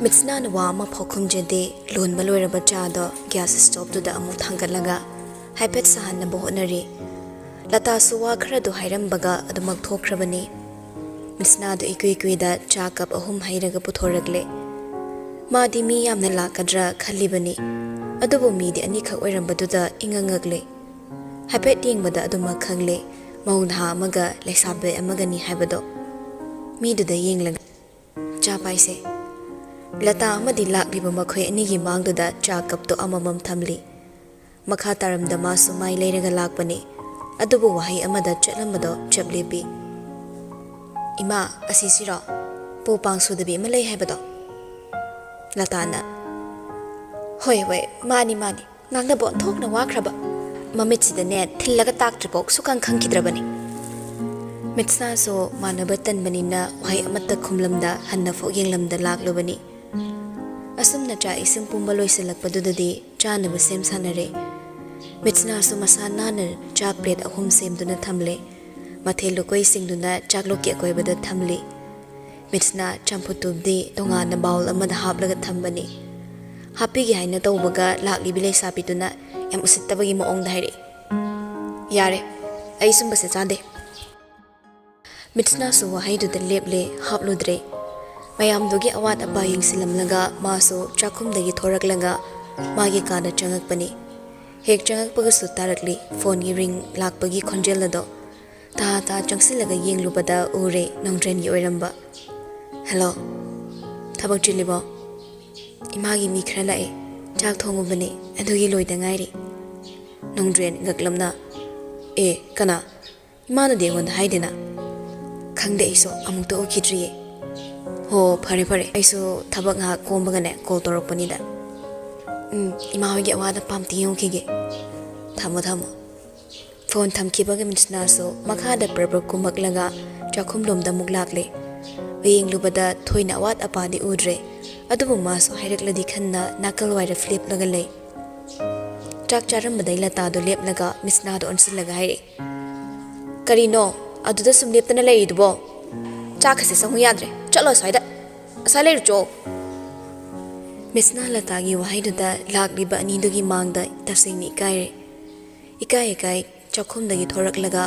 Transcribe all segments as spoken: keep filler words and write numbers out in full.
ꯃꯤꯠꯁꯅꯥꯅ ꯋꯥ ꯑꯃꯐꯥꯎ ꯈꯨꯝꯖꯗꯦ꯫ ꯂꯣꯟꯕ ꯂꯣꯏꯔꯕ ꯆꯥꯗꯣ ꯒ꯭ꯌꯥꯁ ꯁ꯭ꯇꯣꯞꯇꯨꯗ ꯑꯃꯨꯛ ꯊꯥꯡꯒꯠꯂꯒ ꯍꯥꯏꯐꯦꯠ ꯁꯥꯍꯟꯅꯕ ꯍꯣꯠꯅꯔꯤ꯫ ꯂꯇꯥꯁꯨ ꯋꯥ ꯈꯔꯗꯨ ꯍꯥꯏꯔꯝꯕꯒ ꯑꯗꯨꯃꯛ ꯊꯣꯛꯈ꯭ꯔꯕꯅꯤ꯫ ꯃꯤꯠꯁꯅꯥꯗꯨ ꯏꯀꯨꯏ ꯀꯨꯏꯗ ꯆꯥ ꯀꯞ ꯑꯍꯨꯝ ꯍꯩꯔꯒ ꯄꯨꯊꯣꯔꯛꯂꯦ꯫ ꯃꯥꯗꯤ ꯃꯤ ꯌꯥꯝꯅ ꯂꯥꯛꯀꯗ꯭ꯔꯥ ꯈꯜꯂꯤꯕꯅꯤ, ꯑꯗꯨꯕꯨ ꯃꯤꯗꯤ ꯑꯅꯤꯈꯛ ꯑꯣꯏꯔꯝꯕꯗꯨꯗ ꯏꯉꯛ ꯉꯛꯂꯦ꯫ ꯍꯥꯏꯐꯦꯠ ꯌꯦꯡꯕꯗ ꯑꯗꯨꯃꯛ ꯈꯪꯂꯦ, ꯃꯧ ꯅꯍꯥ ꯑꯃꯒ ꯂꯩꯁꯥꯕꯤ ꯑꯃꯒꯅꯤ ꯍꯥꯏꯕꯗꯣ꯫ ꯃꯤꯗꯨꯗ ꯌꯦꯡꯂꯒ, "ꯆꯥ ꯄꯥꯏꯁꯦ꯫" ꯂꯇꯥ ꯑꯃꯗꯤ ꯂꯥꯛꯂꯤꯕ ꯃꯈꯣꯏ ꯑꯅꯤꯒꯤ ꯃꯥꯡꯗꯨꯗ ꯆꯥ ꯀꯞꯇꯣ ꯑꯃꯃꯝ ꯊꯝꯂꯤ꯫ ꯃꯈꯥ ꯇꯥꯔꯝꯗ ꯃꯥꯁꯨ ꯃꯥꯏ ꯂꯩꯔꯒ ꯂꯥꯛꯄꯅꯤ, ꯑꯗꯨꯕꯨ ꯋꯥꯍꯩ ꯑꯃꯗ ꯆꯠꯂꯝꯕꯗꯣ ꯆꯞ ꯂꯦꯞꯄꯤ꯫ "ꯏꯃꯥ, ꯑꯁꯤꯁꯤꯔꯣ? ꯄꯨ ꯄꯥꯡ ꯁꯨꯗꯕꯤ ꯑꯃ ꯂꯩ ꯍꯥꯏꯕꯗꯣ?" ꯂꯇꯥꯅ, "ꯍꯣꯏ, ꯍꯣꯏ, ꯃꯥꯅꯤ, ꯃꯥꯅꯤ꯫ ꯉꯥꯡꯅꯕ ꯑꯣꯟꯊꯣꯛꯅ ꯋꯥꯈ꯭ꯔꯕ꯫ ꯃꯃꯤꯠꯁꯤꯗꯅꯦ ꯊꯤꯜꯂꯒ ꯇꯥꯛꯇ꯭ꯔꯤꯐꯥꯎ ꯁꯨꯛꯈꯪ ꯈꯪꯈꯤꯗ꯭ꯔꯕꯅꯤ꯫" ꯃꯤꯠꯁꯅꯥꯁꯨ ꯃꯥꯟꯅꯕ ꯇꯟꯕꯅꯤꯅ ꯋꯥꯍꯩ ꯑꯃꯠꯇ ꯈꯨꯝꯂꯝꯗ ꯍꯟꯅ ꯐꯥꯎ ꯌꯦꯡꯂꯝꯗ ꯂꯥꯛꯂꯨꯕꯅꯤ꯫ ꯑꯁꯨꯝꯅ ꯆꯥꯛ ꯏꯁꯤꯡ ꯄꯨꯝꯕ ꯂꯣꯏꯁꯤꯜꯂꯛꯄꯗꯨꯗꯗꯤ ꯆꯥꯅꯕ ꯁꯦꯝ ꯁꯥꯟꯅꯔꯦ꯫ ꯃꯤꯠꯁꯅꯥꯁꯨ ꯃꯁꯥ ꯅꯥꯟꯅ ꯆꯥꯛ ꯄ꯭ꯂꯦꯠ ꯑꯍꯨꯝ ꯁꯦꯝꯗꯨꯅ ꯊꯝꯂꯦ꯫ ꯃꯊꯦꯜ ꯂꯨꯀꯣꯏꯁꯤꯡꯗꯨꯅ ꯆꯥꯛꯂꯨꯛꯀꯤ ꯑꯀꯣꯏꯕꯗ ꯊꯝꯂꯤ꯫ ꯃꯤꯠꯁꯅꯥ ꯆꯝꯐꯨꯠꯇꯨꯕꯨꯗꯤ ꯇꯣꯉꯥꯟꯅ ꯕꯥꯎꯜ ꯑꯃꯗ ꯍꯥꯞꯂꯒ ꯊꯝꯕꯅꯤ꯫ ꯍꯥꯞꯄꯤꯒꯦ ꯍꯥꯏꯅ ꯇꯧꯕꯒ ꯂꯥꯛꯂꯤꯕꯤ ꯂꯩꯁꯥꯕꯤꯗꯨꯅ ꯌꯥꯝ ꯎꯁꯤꯠꯇꯕꯒꯤ ꯃꯑꯣꯡꯗ ꯍꯥꯏꯔꯛꯏ, "ꯌꯥꯔꯦ, ꯑꯩ ꯁꯨꯝꯕꯁꯦ ꯆꯥꯗꯦ꯫" ꯃꯤꯠꯁꯅꯥꯁꯨ ꯋꯥꯍꯩꯗꯨꯗ ꯂꯦꯞꯂꯦ, ꯍꯥꯞꯂꯨꯗ꯭ꯔꯦ꯫ ꯃꯌꯥꯝꯗꯨꯒꯤ ꯑꯋꯥꯠ ꯑꯄꯥ ꯌꯦꯡꯁꯤꯜꯂꯝꯂꯒ ꯃꯥꯁꯨ ꯆꯥꯛꯈꯨꯝꯗꯒꯤ ꯊꯣꯔꯛꯂꯒ ꯃꯥꯒꯤ ꯀꯥꯗ ꯆꯪꯉꯛꯄꯅꯤ꯫ ꯍꯦꯛ ꯆꯪꯉꯛꯄꯒꯁꯨ ꯇꯥꯔꯛꯂꯤ ꯐꯣꯟꯒꯤ ꯔꯤꯡ ꯂꯥꯛꯄꯒꯤ ꯈꯣꯟꯖꯦꯜ ꯑꯗꯣ꯫ ꯇꯥ ꯇꯥ ꯆꯪꯁꯤꯜꯂꯒ ꯌꯦꯡꯂꯨꯕꯗ ꯎꯔꯦ ꯅꯣꯡꯗ꯭ꯔꯦꯟꯒꯤ ꯑꯣꯏꯔꯝꯕ꯫ "ꯍꯦꯜꯂꯣ, ꯊꯕꯛ ꯆꯤꯜꯂꯤꯕꯣ?" "ꯏꯃꯥꯒꯤ ꯃꯤ ꯈꯔ ꯂꯥꯛꯑꯦ, ꯆꯥꯛ ꯊꯣꯡꯉꯨꯕꯅꯦ, ꯑꯗꯨꯒꯤ ꯂꯣꯏꯗ ꯉꯥꯏꯔꯤ꯫" ꯅꯣꯡꯗ꯭ꯔꯦꯟ ꯉꯛꯂꯝꯅ, "ꯑꯦ, ꯀꯅꯥ? ꯏꯃꯥꯅꯗꯤ ꯑꯩꯉꯣꯟꯗ ꯍꯥꯏꯗꯦꯅ꯫" "ꯈꯪꯗꯦ, ꯑꯩꯁꯨ ꯑꯃꯨꯛꯇ ꯎꯈꯤꯗ꯭ꯔꯤꯌꯦ꯫" "ꯍꯣ, ꯐꯔꯦ ꯐꯔꯦ, ꯑꯩꯁꯨ ꯊꯕꯛ ꯉꯥꯏꯍꯥꯛ ꯀꯣꯝꯕꯒꯅꯦ ꯀꯣꯜ ꯇꯧꯔꯛꯄꯅꯤꯗ꯫" "ꯎꯝ, ꯏꯃꯥ ꯍꯣꯏꯒꯤ ꯑꯋꯥꯠ ꯑꯄꯥ ꯑꯝꯇ ꯌꯦꯡꯉꯨꯈꯤꯒꯦ꯫ ꯊꯝꯃꯣ, ꯊꯝꯃꯣ꯫" ꯐꯣꯟ ꯊꯝꯈꯤꯕꯒ ꯃꯤꯠꯁꯅꯥꯁꯨ ꯃꯈꯥꯗ ꯄ꯭ꯔꯞ ꯄ꯭ꯔꯞ ꯀꯨꯝꯃꯛꯂꯒ ꯆꯥꯛꯈꯨꯝꯂꯣꯝꯗ ꯑꯃꯨꯛ ꯂꯥꯛꯂꯦ꯫ ꯌꯦꯡꯂꯨꯕꯗ ꯊꯣꯏꯅ ꯑꯋꯥꯠ ꯑꯄꯥꯗꯤ ꯎꯗ꯭ꯔꯦ, ꯑꯗꯨꯕꯨ ꯃꯥꯁꯨ ꯍꯥꯏꯔꯛꯂꯗꯤ ꯈꯟꯅ ꯅꯥꯀꯜ ꯋꯥꯏꯔ ꯂꯦꯞꯂꯒ ꯂꯩ꯫ ꯆꯥꯛ ꯆꯥꯔꯝꯕꯗꯩ ꯂꯇꯥꯗꯣ ꯂꯦꯞꯂꯒ ꯃꯤꯠꯁꯅꯥꯗꯣ ꯑꯣꯟꯁꯤꯜꯂꯒ ꯍꯥꯏꯔꯛꯏ, "ꯀꯔꯤꯅꯣ ꯑꯗꯨꯗ ꯁꯨꯝ ꯂꯦꯞꯇꯅ ꯂꯩꯔꯤꯗꯨꯕꯣ? ꯆꯥꯛꯀꯁꯦ ꯆꯪꯉꯨ ꯌꯥꯗ꯭ꯔꯦ, ꯆꯠꯂꯣ ꯑꯁ꯭ꯋꯥꯏꯗ, ꯑꯁ꯭ꯋꯥꯏ ꯂꯩꯔꯨꯆꯣ꯫" ꯃꯤꯁꯅꯥ ꯂꯇꯥꯒꯤ ꯋꯥꯍꯩꯗꯨꯗ ꯂꯥꯛꯂꯤꯕ ꯑꯅꯤꯗꯨꯒꯤ ꯃꯥꯡꯗ ꯇꯁꯦꯡꯅ ꯏꯀꯥꯏꯔꯦ꯫ ꯏꯀꯥꯏ ꯏꯀꯥꯏ ꯆꯥꯛꯈꯨꯝꯗꯒꯤ ꯊꯣꯔꯛꯂꯒ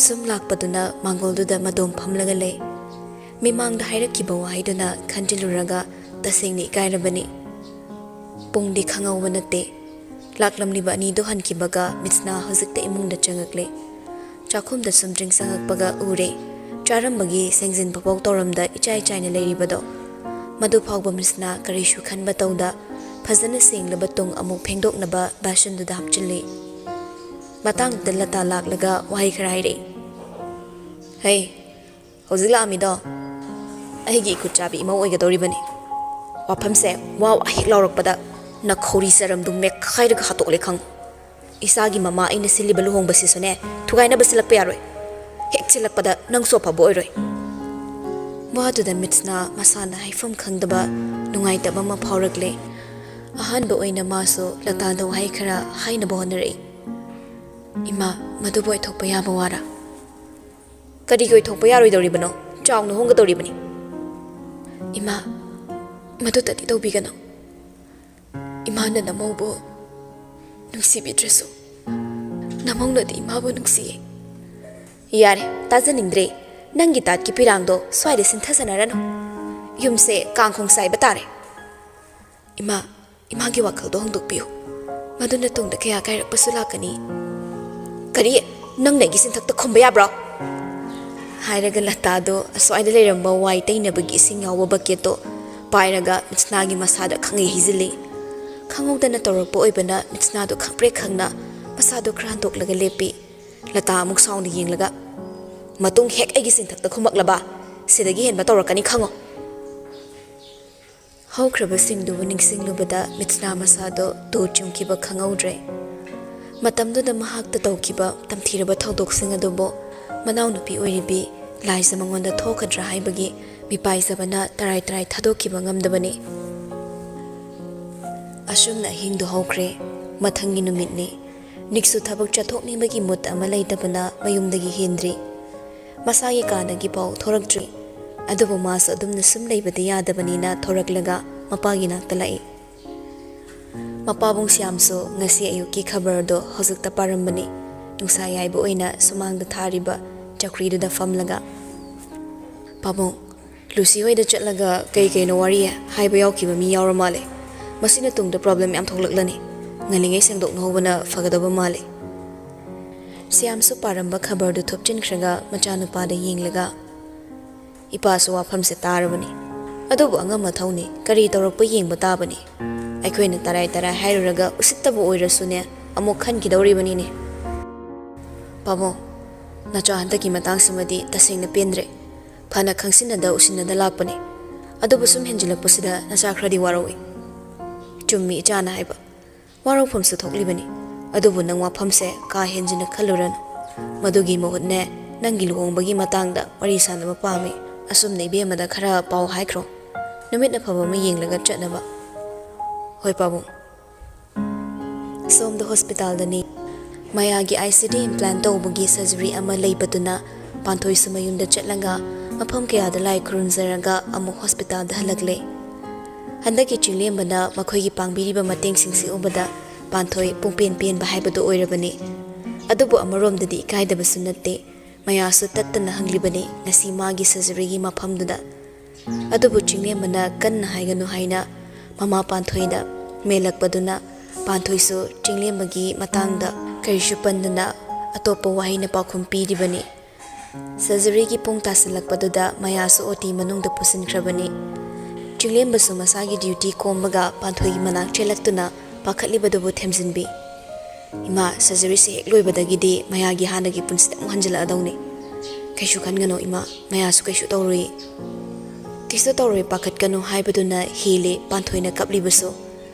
ꯁꯨꯝ ꯂꯥꯛꯄꯗꯨꯅ ꯃꯥꯡꯒꯣꯜꯗꯨꯗ ꯃꯇꯣꯝ ꯐꯝꯂꯒ ꯂꯩ꯫ ꯃꯤꯃꯥꯡꯗ ꯍꯥꯏꯔꯛꯈꯤꯕ ꯋꯥꯍꯩꯗꯨꯅ ꯈꯟꯖꯤꯜꯂꯨꯔꯒ ꯇꯁꯦꯡꯅ ꯏꯀꯥꯏꯔꯕꯅꯤ꯫ ꯄꯨꯡꯗꯤ ꯈꯪꯍꯧꯕ ꯅꯠꯇꯦ꯫ ꯂꯥꯛꯂꯝꯂꯤꯕ ꯑꯅꯤꯗꯨ ꯍꯟꯈꯤꯕꯒ ꯃꯤꯁꯅꯥ ꯍꯧꯖꯤꯛꯇ ꯏꯃꯨꯡꯗ ꯆꯪꯉꯛꯂꯦ꯫ ꯆꯥꯛꯈꯨꯝꯗ ꯁꯨꯝ ꯗ꯭ꯔꯤꯡ ꯆꯪꯉꯛꯄꯒ ꯎꯔꯦ꯫ ꯆꯥꯔꯝꯕꯒꯤ ꯁꯦꯡꯖꯤꯟ ꯐꯐꯧ ꯇꯧꯔꯝꯗ ꯏꯆꯥꯏ ꯆꯥꯏꯅ ꯂꯩꯔꯤꯕꯗꯣ꯫ ꯃꯗꯨ ꯐꯥꯎꯕ ꯃꯤꯁꯅꯥ ꯀꯔꯤꯁꯨ ꯈꯟꯕ ꯇꯧꯗ ꯐꯖꯅ ꯁꯦꯡꯂꯕ ꯇꯨꯡ ꯑꯃꯨꯛ ꯐꯦꯡꯗꯣꯛꯅꯕ ꯕꯥꯁꯟꯗꯨꯗ ꯍꯥꯞꯆꯤꯜꯂꯤ꯫ ꯃꯇꯥꯡꯗꯨꯗ ꯂꯇꯥ ꯂꯥꯛꯂꯒ ꯋꯥꯍꯩ ꯈꯔ ꯍꯥꯏꯔꯛꯏ꯫ "ꯍꯩ, ꯍꯧꯖꯤꯛ ꯂꯥꯛꯑꯝꯃꯤꯗꯣ ꯑꯩꯒꯤ ꯏꯈꯨꯠ ꯆꯥꯕꯤ ꯏꯃꯧ ꯑꯣꯏꯒꯗꯧꯔꯤꯕꯅꯤ꯫ ꯋꯥꯐꯝꯁꯦ ꯋꯥ ꯋꯥ ꯍꯦꯛ ꯂꯥꯎꯔꯛꯄꯗ ꯅꯈꯧꯔꯤ ꯆꯔꯝꯗꯨ ꯃꯦꯠꯈꯥꯏꯔꯒ ꯍꯥꯠꯇꯣꯛꯂꯦ ꯈꯪꯉꯨ꯫ ꯏꯆꯥꯒꯤ ꯃꯃꯥ ꯑꯩꯅ ꯁꯤꯜꯂꯤꯕ ꯂꯨꯍꯣꯡꯕꯁꯤꯁꯨꯅꯦ ꯊꯨꯒꯥꯏꯅꯕ ꯁꯤꯜꯂꯛꯄ ꯌꯥꯔꯣꯏ꯫ ꯍꯦꯛ ꯁꯤꯜꯂꯛꯄꯗ ꯅꯪꯁꯨ ꯑꯐꯕ ꯑꯣꯏꯔꯣꯏ"꯫ ꯋꯥꯗꯨꯗ ꯃꯤꯠꯁꯅꯥ ꯃꯁꯥꯅ ꯍꯥꯏꯐꯝ ꯈꯪꯗꯕ ꯅꯨꯡꯉꯥꯏꯇꯕ ꯑꯃ ꯐꯥꯎꯔꯛꯂꯦ꯫ ꯑꯍꯥꯟꯕ ꯑꯣꯏꯅ ꯃꯥꯁꯨ ꯂꯇꯥꯗ ꯋꯥꯍꯩ ꯈꯔ ꯍꯥꯏꯅꯕ ꯍꯣꯠꯅꯔꯛꯏ꯫ "ꯏꯃꯥ, ꯃꯗꯨꯕꯨ ꯑꯣꯏꯊꯣꯛꯄ ꯌꯥꯕ ꯋꯥꯔꯥ?" "ꯀꯔꯤꯒꯤ ꯑꯣꯏꯊꯣꯛꯄ ꯌꯥꯔꯣꯏꯗꯧꯔꯤꯕꯅꯣ? ꯆꯥꯎꯅ ꯍꯣꯡꯒꯗꯧꯔꯤꯕꯅꯤ"꯫ "ꯏꯃꯥ, ꯃꯗꯨꯇꯗꯤ ꯇꯧꯕꯤꯒꯅꯨ꯫ ꯏꯃꯥꯅ ꯅꯃꯧꯕꯨ ꯅꯨꯡꯁꯤꯕꯤꯗ꯭ꯔꯁꯨ ꯅꯃꯧꯅꯗꯤ ꯏꯃꯥꯕꯨ ꯅꯨꯡꯁꯤꯌꯦ"꯫ "ꯌꯥꯔꯦ, ꯇꯥꯖꯅꯤꯡꯗ꯭ꯔꯦ꯫ ꯅꯪꯒꯤ ꯇꯥꯠꯀꯤ ꯄꯤꯔꯥꯡꯗꯣ ꯁ꯭ꯋꯥꯏꯗ ꯁꯤꯟꯊꯖꯅꯔꯅꯨ꯫ ꯌꯨꯝꯁꯦ ꯀꯥꯡꯈꯣꯡ ꯆꯥꯏꯕ ꯇꯥꯔꯦ"꯫ "ꯏꯃꯥ, ꯏꯃꯥꯒꯤ ꯋꯥꯈꯜꯗꯣ ꯍꯣꯡꯗꯣꯛꯄꯤꯌꯨ꯫ ꯃꯗꯨꯅ ꯇꯨꯡꯗ ꯀꯌꯥ ꯀꯥꯏꯔꯛꯄꯁꯨ ꯂꯥꯛꯀꯅꯤ"꯫ "ꯀꯔꯤ? ꯅꯪꯅ ꯑꯩꯒꯤ ꯆꯤꯟꯊꯛꯇ ꯈꯨꯝꯕ ꯌꯥꯕ꯭ꯔꯣ?" ꯍꯥꯏꯔꯒ ꯂꯇꯥꯗꯣ ꯑꯁ꯭ꯋꯥꯏꯗ ꯂꯩꯔꯝꯕ ꯋꯥꯏ ꯇꯩꯅꯕꯒꯤ ꯏꯁꯤꯡ ꯌꯥꯎꯕ ꯕꯛꯀꯦꯠꯇꯣ ꯄꯥꯏꯔꯒ ꯃꯤꯠꯁꯅꯥꯒꯤ ꯃꯁꯥꯗ ꯈꯪꯍꯩ ꯍꯩꯖꯤꯜꯂꯤ꯫ ꯈꯪꯍꯧꯗꯅ ꯇꯧꯔꯛꯄ ꯑꯣꯏꯕꯅ ꯃꯤꯠꯁꯅꯥꯗꯣ ꯈꯪꯄ꯭ꯔꯦꯛ ꯈꯪꯅ ꯃꯁꯥꯗꯣ ꯈꯔ ꯍꯟꯗꯣꯛꯂꯒ ꯂꯦꯞꯄꯤ꯫ ꯂꯇꯥ ꯑꯃꯨꯛ ꯁꯥꯎꯅ ꯌꯦꯡꯂꯒ, "ꯃꯇꯨꯡ ꯍꯦꯛ ꯑꯩꯒꯤ ꯆꯤꯟꯊꯛꯇ ꯈꯨꯝꯃꯛꯂꯕ, ꯁꯤꯗꯒꯤ ꯍꯦꯟꯕ ꯇꯧꯔꯛꯀꯅꯤ ꯈꯪꯉꯣ"꯫ ꯍꯧꯈ꯭ꯔꯕꯁꯤꯡꯗꯨꯕꯨ ꯅꯤꯡꯁꯤꯡꯂꯨꯕꯗ ꯃꯤꯠꯁꯅꯥ ꯃꯁꯥꯗꯣ ꯇꯨ ꯆꯨꯝꯈꯤꯕ ꯈꯪꯍꯧꯗ꯭ꯔꯦ꯫ ꯃꯇꯝꯗꯨꯗ ꯃꯍꯥꯛꯇ ꯇꯧꯈꯤꯕ ꯇꯝꯊꯤꯔꯕ ꯊꯧꯗꯣꯛꯁꯤꯡ ꯑꯗꯨꯕꯨ ꯃꯅꯥꯎꯅꯨꯄꯤ ꯑꯣꯏꯔꯤꯕꯤ ꯂꯥꯏꯖ ꯃꯉꯣꯟꯗ ꯊꯣꯛꯀꯗ꯭ꯔꯥ ꯍꯥꯏꯕꯒꯤ ꯃꯤꯄꯥꯏꯖꯕꯅ ꯇꯔꯥꯏ ꯇꯔꯥꯏ ꯊꯥꯗꯣꯛꯈꯤꯕ ꯉꯝꯗꯕꯅꯤ꯫ ꯑꯁꯨꯝꯅ ꯑꯍꯤꯡꯗꯨ ꯍꯧꯈ꯭ꯔꯦ꯫ ꯃꯊꯪꯒꯤ ꯅꯨꯃꯤꯠꯅꯤ꯫ ꯅꯤꯛꯁꯨ ꯊꯕꯛ ꯆꯠꯊꯣꯛꯅꯤꯡꯕꯒꯤ ꯃꯨꯠ ꯑꯃ ꯂꯩꯇꯕꯅ ꯃꯌꯨꯝꯗꯒꯤ ꯍꯦꯟꯗ꯭ꯔꯤ꯫ ꯃꯁꯥꯒꯤ ꯀꯥꯗꯒꯤ ꯐꯥꯎ ꯊꯣꯔꯛꯇ꯭ꯔꯤ꯫ ꯑꯗꯨꯕꯨ ꯃꯥꯁꯨ ꯑꯗꯨꯝꯅ ꯁꯨꯝ ꯂꯩꯕꯗꯤ ꯌꯥꯗꯕꯅꯤꯅ ꯊꯣꯔꯛꯂꯒ ꯃꯄꯥꯒꯤ ꯅꯥꯛꯇ ꯂꯥꯛꯏ꯫ ꯃꯄꯥꯕꯨꯡ ꯁ꯭ꯌꯥꯝꯁꯨ ꯉꯁꯤ ꯑꯌꯨꯛꯀꯤ ꯈꯕꯔꯗꯣ ꯍꯧꯖꯤꯛꯇ ꯄꯥꯔꯝꯕꯅꯤ, ꯅꯨꯡꯁꯥ ꯌꯥꯏꯕ ꯑꯣꯏꯅ ꯁꯨꯃꯥꯡꯗ ꯊꯥꯔꯤꯕ ꯆꯧꯀ꯭ꯔꯤꯗꯨꯗ ꯐꯝꯂꯒ꯫ "ꯄꯥꯕꯨꯡ, ꯂꯨꯁꯤ ꯍꯣꯏꯗ ꯆꯠꯂꯒ ꯀꯩ ꯀꯩꯅꯣ ꯋꯥꯔꯤ ꯍꯥꯏꯕ ꯌꯥꯎꯈꯤꯕ ꯃꯤ ꯌꯥꯎꯔ ꯃꯥꯜꯂꯦ꯫ ꯃꯁꯤꯅ ꯇꯨꯡꯗ ꯄ꯭ꯔꯣꯕ꯭ꯂꯦꯝ ꯌꯥꯝ ꯊꯣꯛꯂꯛꯂꯅꯤ꯫ ꯉꯜꯂꯤꯉꯩ ꯁꯦꯡꯗꯣꯛꯅꯍꯧꯕꯅ ꯐꯒꯗꯧꯕ ꯃꯥꯜꯂꯦ꯫" ꯁ꯭ꯌꯥꯝꯁꯨ ꯄꯥꯔꯝꯕ ꯈꯕꯔꯗꯨ ꯊꯨꯞꯆꯤꯟꯈ꯭ꯔꯒ ꯃꯆꯥꯅꯨꯄꯥꯗ ꯌꯦꯡꯂꯒ, "ꯏꯄꯥꯁꯨ ꯋꯥꯐꯝꯁꯦ ꯇꯥꯔꯕꯅꯤ꯫ ꯑꯗꯨꯕꯨ ꯑꯉꯝ ꯑꯊꯧꯅꯤ, ꯀꯔꯤ ꯇꯧꯔꯛꯄ ꯌꯦꯡꯕ ꯇꯥꯕꯅꯤ꯫ ꯑꯩꯈꯣꯏꯅ ꯇꯔꯥꯏ ꯇꯔꯥꯏ ꯍꯥꯏꯔꯨꯔꯒ ꯎꯁꯤꯠꯇꯕ ꯑꯣꯏꯔꯁꯨꯅꯦ, ꯑꯃꯨꯛ ꯈꯟꯈꯤꯗꯧꯔꯤꯕꯅꯤꯅꯦ꯫" "ꯄꯥꯕꯨꯡ, ꯅꯆꯥ ꯍꯟꯗꯛꯀꯤ ꯃꯇꯥꯡꯁꯤꯃꯗꯤ ꯇꯁꯦꯡꯅ ꯄꯦꯟꯗ꯭ꯔꯦ꯫ ꯐꯅ ꯈꯪꯁꯤꯟꯅꯗ ꯎꯁꯤꯟꯅꯗ ꯂꯥꯛꯄꯅꯤ꯫ ꯑꯗꯨꯕꯨ ꯁꯨꯝ ꯍꯦꯟꯖꯤꯜꯂꯛꯄꯁꯤꯗ ꯅꯆꯥ ꯈꯔꯗꯤ ꯋꯥꯔꯧꯏ꯫" "ꯆꯨꯝꯃꯤ ꯏꯆꯥꯅ ꯍꯥꯏꯕ꯫ ꯋꯥꯔꯧꯐꯝꯁꯨ ꯊꯣꯛꯂꯤꯕꯅꯤ꯫ ꯑꯗꯨꯕꯨ ꯅꯪ ꯋꯥꯐꯝꯁꯦ ꯀꯥ ꯍꯦꯟꯖꯤꯟꯅ ꯈꯜꯂꯨꯔꯅꯨ꯫ ꯃꯗꯨꯒꯤ ꯃꯍꯨꯠꯅꯦ, ꯅꯪꯒꯤ ꯂꯨꯍꯣꯡꯕꯒꯤ ꯃꯇꯥꯡꯗ ꯋꯥꯔꯤ ꯁꯥꯟꯅꯕ ꯄꯥꯝꯃꯤ꯫ ꯑꯁꯨꯝꯅ ꯏꯕꯦꯝꯃꯗ ꯈꯔ ꯄꯥꯎ ꯍꯥꯏꯈ꯭ꯔꯣ꯫ ꯅꯨꯃꯤꯠ ꯑꯐꯕ ꯑꯃ ꯌꯦꯡꯂꯒ ꯆꯠꯅꯕ꯫" "ꯍꯣꯏ ꯄꯥꯕꯨꯡ꯫" ꯁꯣꯝꯗ ꯍꯣꯁꯄꯤꯇꯥꯜꯗꯅꯤ꯫ ꯃꯌꯥꯒꯤ ICD implant ꯇꯧꯕꯒꯤ surgery ꯑꯃ ꯂꯩꯕꯗꯨꯅ ꯄꯥꯟꯊꯣꯏꯁꯨ ꯃꯌꯨꯝꯗ ꯆꯠꯂꯒ ꯃꯐꯝ ꯀꯌꯥꯗ ꯂꯥꯏ ꯈꯨꯔꯨꯝꯖꯔꯒ ꯑꯃꯨꯛ ꯍꯣꯁꯄꯤꯇꯥꯜꯗ ꯍꯜꯂꯛꯂꯦ꯫ ꯍꯟꯗꯛꯀꯤ ꯆꯤꯡꯂꯦꯝꯕꯅ ꯃꯈꯣꯏꯒꯤ ꯄꯥꯡꯕꯤꯔꯤꯕ ꯃꯇꯦꯡꯁꯤꯡꯁꯤ ꯎꯕꯗ ꯄꯥꯟꯊꯣꯏ ꯄꯨꯡꯄꯦꯟ ꯄꯦꯟꯕ ꯍꯥꯏꯕꯗꯨ ꯑꯣꯏꯔꯕꯅꯤ꯫ ꯑꯗꯨꯕꯨ ꯑꯃꯔꯣꯝꯗꯗꯤ ꯏꯀꯥꯏꯗꯕꯁꯨ ꯅꯠꯇꯦ꯫ ꯃꯌꯥꯁꯨ ꯇꯠꯇꯅ ꯍꯪꯂꯤꯕꯅꯤ ꯉꯁꯤ ꯃꯥꯒꯤ surgeryꯒꯤ ꯃꯐꯝꯗꯨꯗ꯫ ꯑꯗꯨꯕꯨ ꯆꯤꯡꯂꯦꯝꯕꯅ ꯀꯟꯅ ꯍꯥꯏꯒꯅꯨ ꯍꯥꯏꯅ ꯃꯃꯥ ꯄꯥꯟꯊꯣꯏꯅ ꯃꯦꯜꯂꯛꯄꯗꯨꯅ ꯄꯥꯟꯊꯣꯏꯁꯨ ꯆꯤꯡꯂꯦꯝꯕꯒꯤ ꯃꯇꯥꯡꯗ ꯀꯔꯤꯁꯨ ꯄꯟꯗꯅ ꯑꯇꯣꯞꯄ ꯋꯥꯍꯩꯅ ꯄꯥꯎꯈꯨꯝ ꯄꯤꯔꯤꯕꯅꯤ꯫ Surgeryꯒꯤ ꯄꯨꯡ ꯇꯥꯁꯤꯜꯂꯛꯄꯗꯨꯗ ꯃꯌꯥꯁꯨ OT ꯃꯅꯨꯡꯗ ꯄꯨꯁꯤꯟꯈ꯭ꯔꯕꯅꯤ꯫ ꯆꯤꯡꯂꯦꯝꯕꯁꯨ ꯃꯁꯥꯒꯤ duty ꯀꯣꯝꯕꯒ ꯄꯥꯟꯊꯣꯏꯒꯤ ꯃꯅꯥꯛ ꯆꯦꯜꯂꯛꯇꯨꯅ ꯄꯥꯈꯠꯂꯤꯕꯗꯨꯕꯨ ꯊꯦꯝꯖꯤꯟꯕꯤ꯫ "ꯏꯃꯥ, surgeryꯁꯦ ꯍꯦꯛ ꯂꯣꯏꯕꯗꯒꯤꯗꯤ ꯃꯌꯥꯒꯤ ꯍꯥꯟꯅꯒꯤ ꯄꯨꯟꯁꯤꯗ ꯑꯃꯨꯛ ꯍꯟꯖꯤꯜꯂꯛꯑꯗꯧꯅꯤ꯫ ꯀꯩꯁꯨ ꯈꯟꯒꯅꯨ ꯏꯃꯥ, ꯃꯌꯥꯁꯨ ꯀꯩꯁꯨ ꯇꯧꯔꯣꯏ꯫" "ꯀꯩꯁꯨ ꯇꯧꯔꯣꯏ, ꯄꯥꯈꯠꯀꯅꯨ" ꯍꯥꯏꯕꯗꯨꯅ ꯍꯦꯜꯂꯦ ꯄꯥꯟꯊꯣꯏꯅ ꯀꯞꯂꯤꯕꯁꯨ꯫